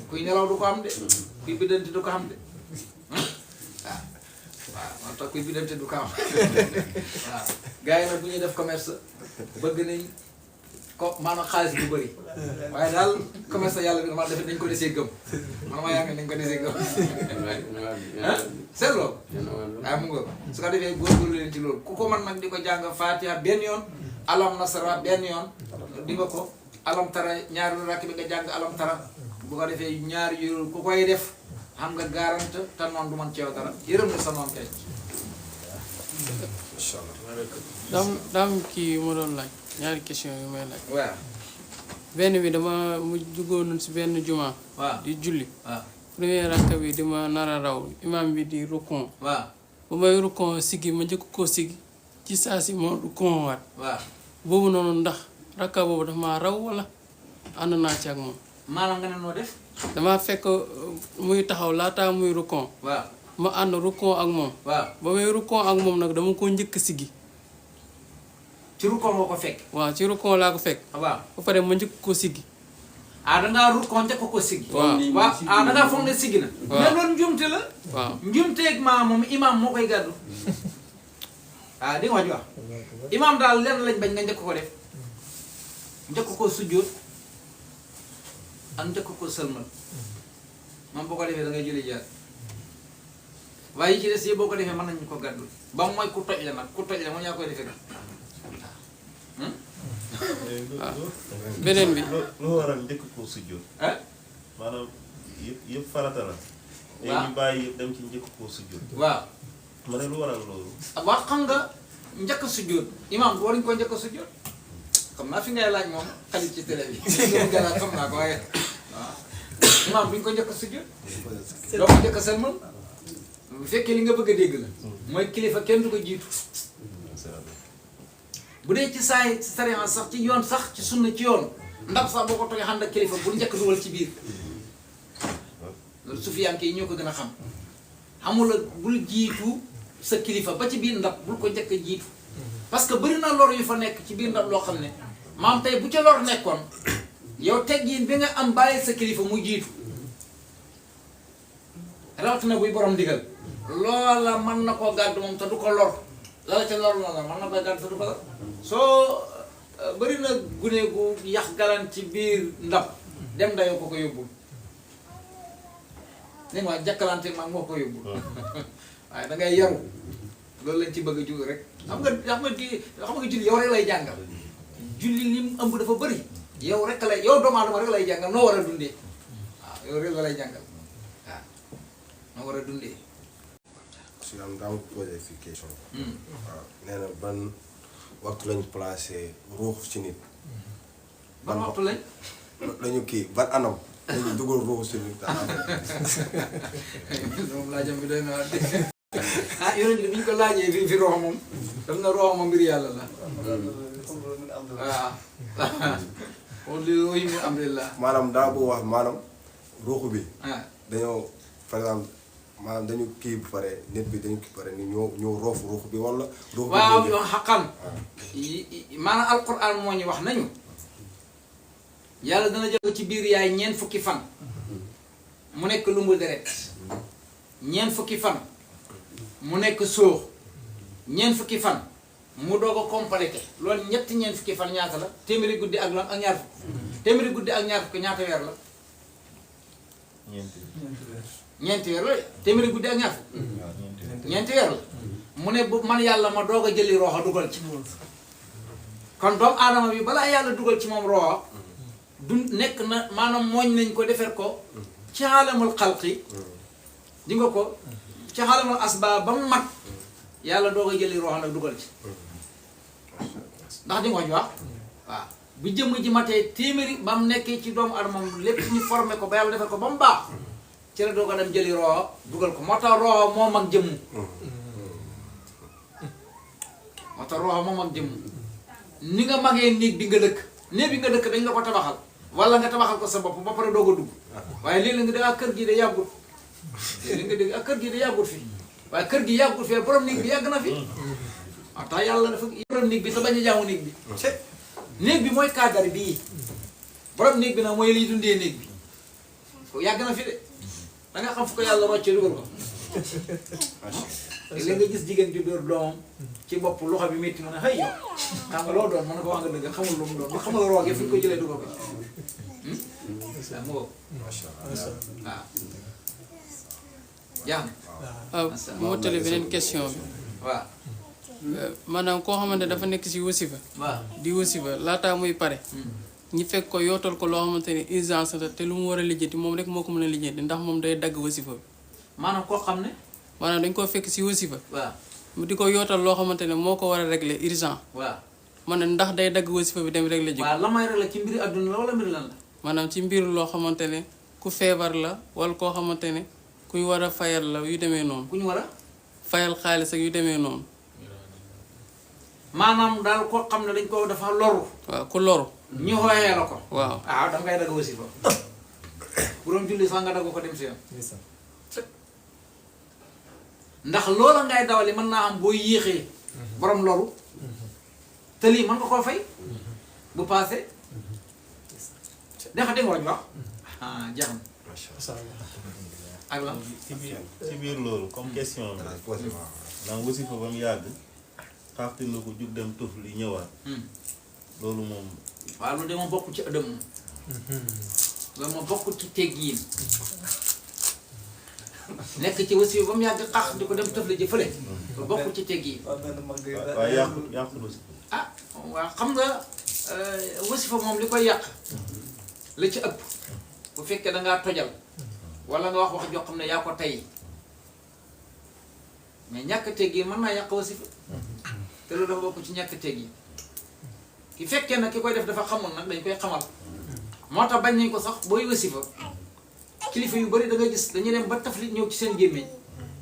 kuy nelaw du ko am de kuy biddanti du ko am de waaw waaw moo tax kuy biddanti du ko am waaw gars yi nag bu ñuy def commerce bëgg nañ ko maanaam xaalis bu bëri waaye daal commerce yàlla bi dama defe dañ ko desee gëm man ma yaakaar nañ ko desee gëm ah seetloo waaye mu nga su ko defee góorgóorlu leen ci loolu ku ko mën nag di ko jàng Fatiha benn yoon alam nasara benn yoon di nga ko alam tara ñaari rakk bi nga jàng alam tara bu ko defee ñaari yu ku koy def xam nga garante te noonu du man ceew dara yërëm na sa noonu kay incha allah. daam kii ma doon laaj ñaari question yu may laaj waaw benn bi dama mu duggoon si benn juma waaw di julli waaw premier rakka bi di ma nar a raw imam bi di rukon waaw bu may rukon siggi ma njëkk koo siggi ci saa si ma rukon waat waaw boobu noonu ndax rakka boobu dafa maa raw wala ànd naa ci ak moom maanaam nga ne noo def dama fekk muy taxaw laataa muy rukon waaw ma ànd rukon ak moom waaw ba may rukon ak moom nag dama ko njëkk siggi ci rukkoo nga ko fekk waaw ci rukon laa ko fekk waaw ba pare ma njëkk ko siggi ah dangaa rukkoo njëkk ko siggi waaw waaw ah dangaa foog ne siggi na mais loolu njumte la waaw njumteeg maa moom imam moo koy gàddu ah di nga wax wax imam daal lenn lañ bañ nga njëkk ko def njëkk ko sujjóot ak njëkk ko sëlmal moom boo ko defee da ngay jëli jaar waaye yi ci des yi boo ko defee mën nañu ko gàddu ba mooy ku toj la nag ku toj la moom yaa koy defee nag beneen bi lu waral njëkk ko sujjóot ah maanaam yëpp farata la léegi ñu bàyyi yëpp dem ci njëkk koo sujjóot waaw ma ne lu waral loolu waaw xam nga njëkk sujjóot imam waruñu ko njëkk sujjóot xam naa fi ngay laaj moom xalit ci télé bi galaat xam naa ko waaye waaw imam duñ ko njëkk sujjóot doo ko njëkk sëlmal bu fekkee li nga bëgg a dégg la mooy kilifa kenn du ko jiitu bu dee ci saay ci sariya sax ci yoon sax ci sunna ci yoon ndab sax boo ko toogee xam ne kilifa bul njëkk dugal ci biir loolu sufiyanke yi ñoo ko gën a xam xamula bul jiitu sa kilifa ba ci biir ndab bul ko njëkk a jiitu parce que bëri na lor yu fa nekk ci biir ndab loo xam ne maam tey bu ca lor nekkoon yow teggin bi nga am bàyyi sa kilifa mu jiitu rawatina buy borom ndigal loola mën na koo gàddu moom te du ko lor lala ca lor la mën na koy gàddu te du ko lor soo bëri na gune gu yax galan ci biir ndab dem dayoo ko ko yóbbul dégg nga jàkkalante maag moo ko yóbbul waaye da ngay yaru loolu lañ ci bëgg a jóg rek xam nga julli yow rek lay jàngal julli lim ëmb dafa bëri yow rek lay yow doomu aadama rek lay jàngal noo war a dundee waaw yow rek la lay jàngal waaw noo war a dundee su am daa ma posé fii question waaw nee na ban waxtu lañu placé ruux ci nit ban waxtu lañ lañu kii ban anam lañu dugal ruux ci nit moom laajam bi doy na waar ah yonent bi ñu ko laajee fi roxo moom daf na roxo moom mbir yàlla la waaw kon li roxi mu amrillah maanaam daa boo wax maanaam ruux bi ah dañoo par exemple maanaam dañu kii bu pare nit bi dañu kii pare ni ñoo roofu ruux bi wala ruux bi waaw yow xaqan maanaam alquran moo ñu wax nañu yàlla dana jël ci biir yaay ñeent fukki fan mu nekk lumbul deret ñeent fukki fan mu nekk sóox ñeent fukki fan mu doog a complété loolu ñetti ñeent fukki fan ñaata la téeméeri guddi ak lan ak ñaar fukk téeméeri guddi ak ñaar fukk ñaata weer la ñeenti weer la téeméeri guddi ak ñaar fukk ñeenti weer la mu ne bu man yàlla ma doog a jëli rooxa dugal ci kon doomu aadama bi balaa yàlla dugal ci moom rooxa du nekk na maanaam mooñ nañ ko defar ko ci xaalamul xalqi di nga ko ci xaalamul asbaab ba mu mat yàlla doog a jëli rooxa nag dugal ci ndax di nga ko wax waaw bu jëmm ji matee téeméeri ba mu nekkee ci doomu aadama lépp ñu formé ko ba yàlla defar ko ba mu baax ci la doog a dem jëli rooxa dugal ko moo tax rooxa moo mag jëmm moo tax rooxa moo mag jëmm ni nga magee néeg bi nga dëkk néeg bi nga dëkk dañ la ko tabaxal wala nga tabaxal ko sa bopp ba pare doog a dugg waaye léeg-léeg nga dégg ak kër gi de yàggut léeg-léeg nga dégg ak kër gi de yàggut fi waaye kër gi yàggut fi borom néeg bi yàgg na fi waaw tax yàlla dafa borom néeg bi te bañ a jaamu néeg bi néeg bi mooy cadre bii borom néeg bi nag mooy liy dundee néeg bi ko yàgg na fi de da nga xam fu ko yàlla roccee dugal ko léeg nga gis jigéen ju dóor doomam ci bopp loxo bi métti mu ne xëy yow xam nga loo doon mën na ko wax nga dëgg xamul lu mu doon ba xamul roogee fu ñu ko jëlee dugal ko mu waaw jaax waaw moo tële beneen question bi waaw maanaam koo xamante dafa nekk si wasifa waaw di wasifa laataa muy pare ñi fekk ko yootal ko loo xamante ne urgence la te lu mu war a lijjanti moom rek moo ko mën a lijjanti ndax moom day dagg wasifa bi maanaam koo xam ne maanaam dañ koo fekk si wasifa waaw mu di ko yootal loo xamante ne moo ko war a régler urgent waaw man ne ndax day dagg wasifa bi dem régler ji waaw la may rek la ci mbiri adduna la wala mbiri lan la maanaam ci mbir loo xamante ne ku feebar la wala koo xamante ne kuy war a fayal la yu demee noonu ku ñu war a fayal xaalis ak yu demee noonu maanaam daal koo xam ne dañ ko dafa loru waaw ku loru ñu xooyee la ko waaw waaw danga ngay dagg wasifa bu doon julli sax nga dagg ko dem si yoon ndax loola ngay dawali mën naa am boo yéexee borom loru te lii mën nga koo fay bu paase dexa dégg nga wax jeex na ak la ci biir loolu comme question bi ndax wasifa ba mu yàgg xaafti na ko jug dem tuf li ñëwaat loolu moom waaw loolu de moom bokk ci ëddëm moom loolu moom bokk ci teggiin nekk ci wasifa ba mu yàgg xax di ko dem tëf la ji fële loolu bokk ci teggiin waaye yàqu wasifa ah waaw xam nga wasifa moom li koy yàq la ci ëpp bu fekkee da ngaa tojal wala nga wax joo xam ne yaa ko tey mais ñàkk teggi mën naa yàq wasifa te loolu dafa bokk ci ñàkk teggi ki fekkee nag ki koy def dafa xamul nag dañ koy xamal moo tax bañ nañ ko sax booy wasifa kilifa yu bari da nga gis dañuy dem ba taflit ñëw ci seen gémmiñ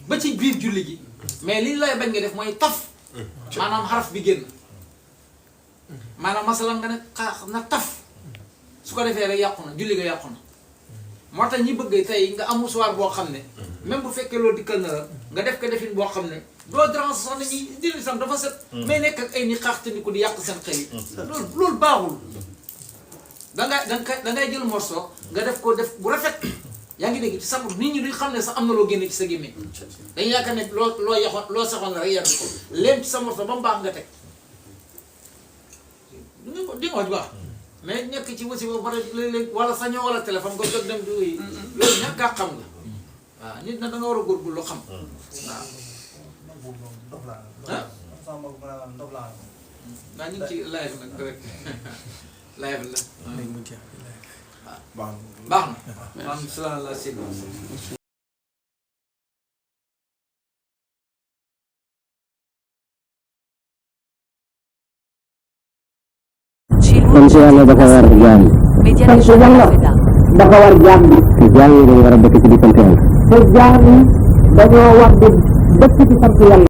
ba ci biir julli gi mais li lay bañ nga def mooy taf maanaam xaraf bi génn maanaam masalan nga ne xaax na taf su ko defee rek yàqu na julli nga yàqu na moo tax ñi bëgg tey nga am musuwaar boo xam ne même bu fekkee loolu dikkal na la nga def ko defin boo xam ne doo dérange sax nañuy diri sam dafa set mais nekk ak ay ni xaaxtandiku di yàq seen xel yi loolu baaxul dangay jël morceau nga def ko def bu rafet yaa ngi dégg ci sa nit ñi duñ xam ne sax am na loo génne ci sa gémmiñ dañu yaakaar ne loo yaxoon loo saxoon la rek yar ko léem ci sa morceau ba mu baax nga teg di nga baax mais nekk ci wasi ba pare léeg-léeg wala sañoo wala téléphone nga jot dem di loolu ñàkk a xam nga waaw nit na da nga war a góorgóorlu xam waaw naa ñu ngi ci live nag rek live la baax na maam salaala si kon si yàlla dafa war jaam Média des jeunes Alfayda. dafa war jaam bi te jaam yi dañu war a dëkk ci diggante yàlla te jaam yi dañoo war di dëkk ci sant yàlla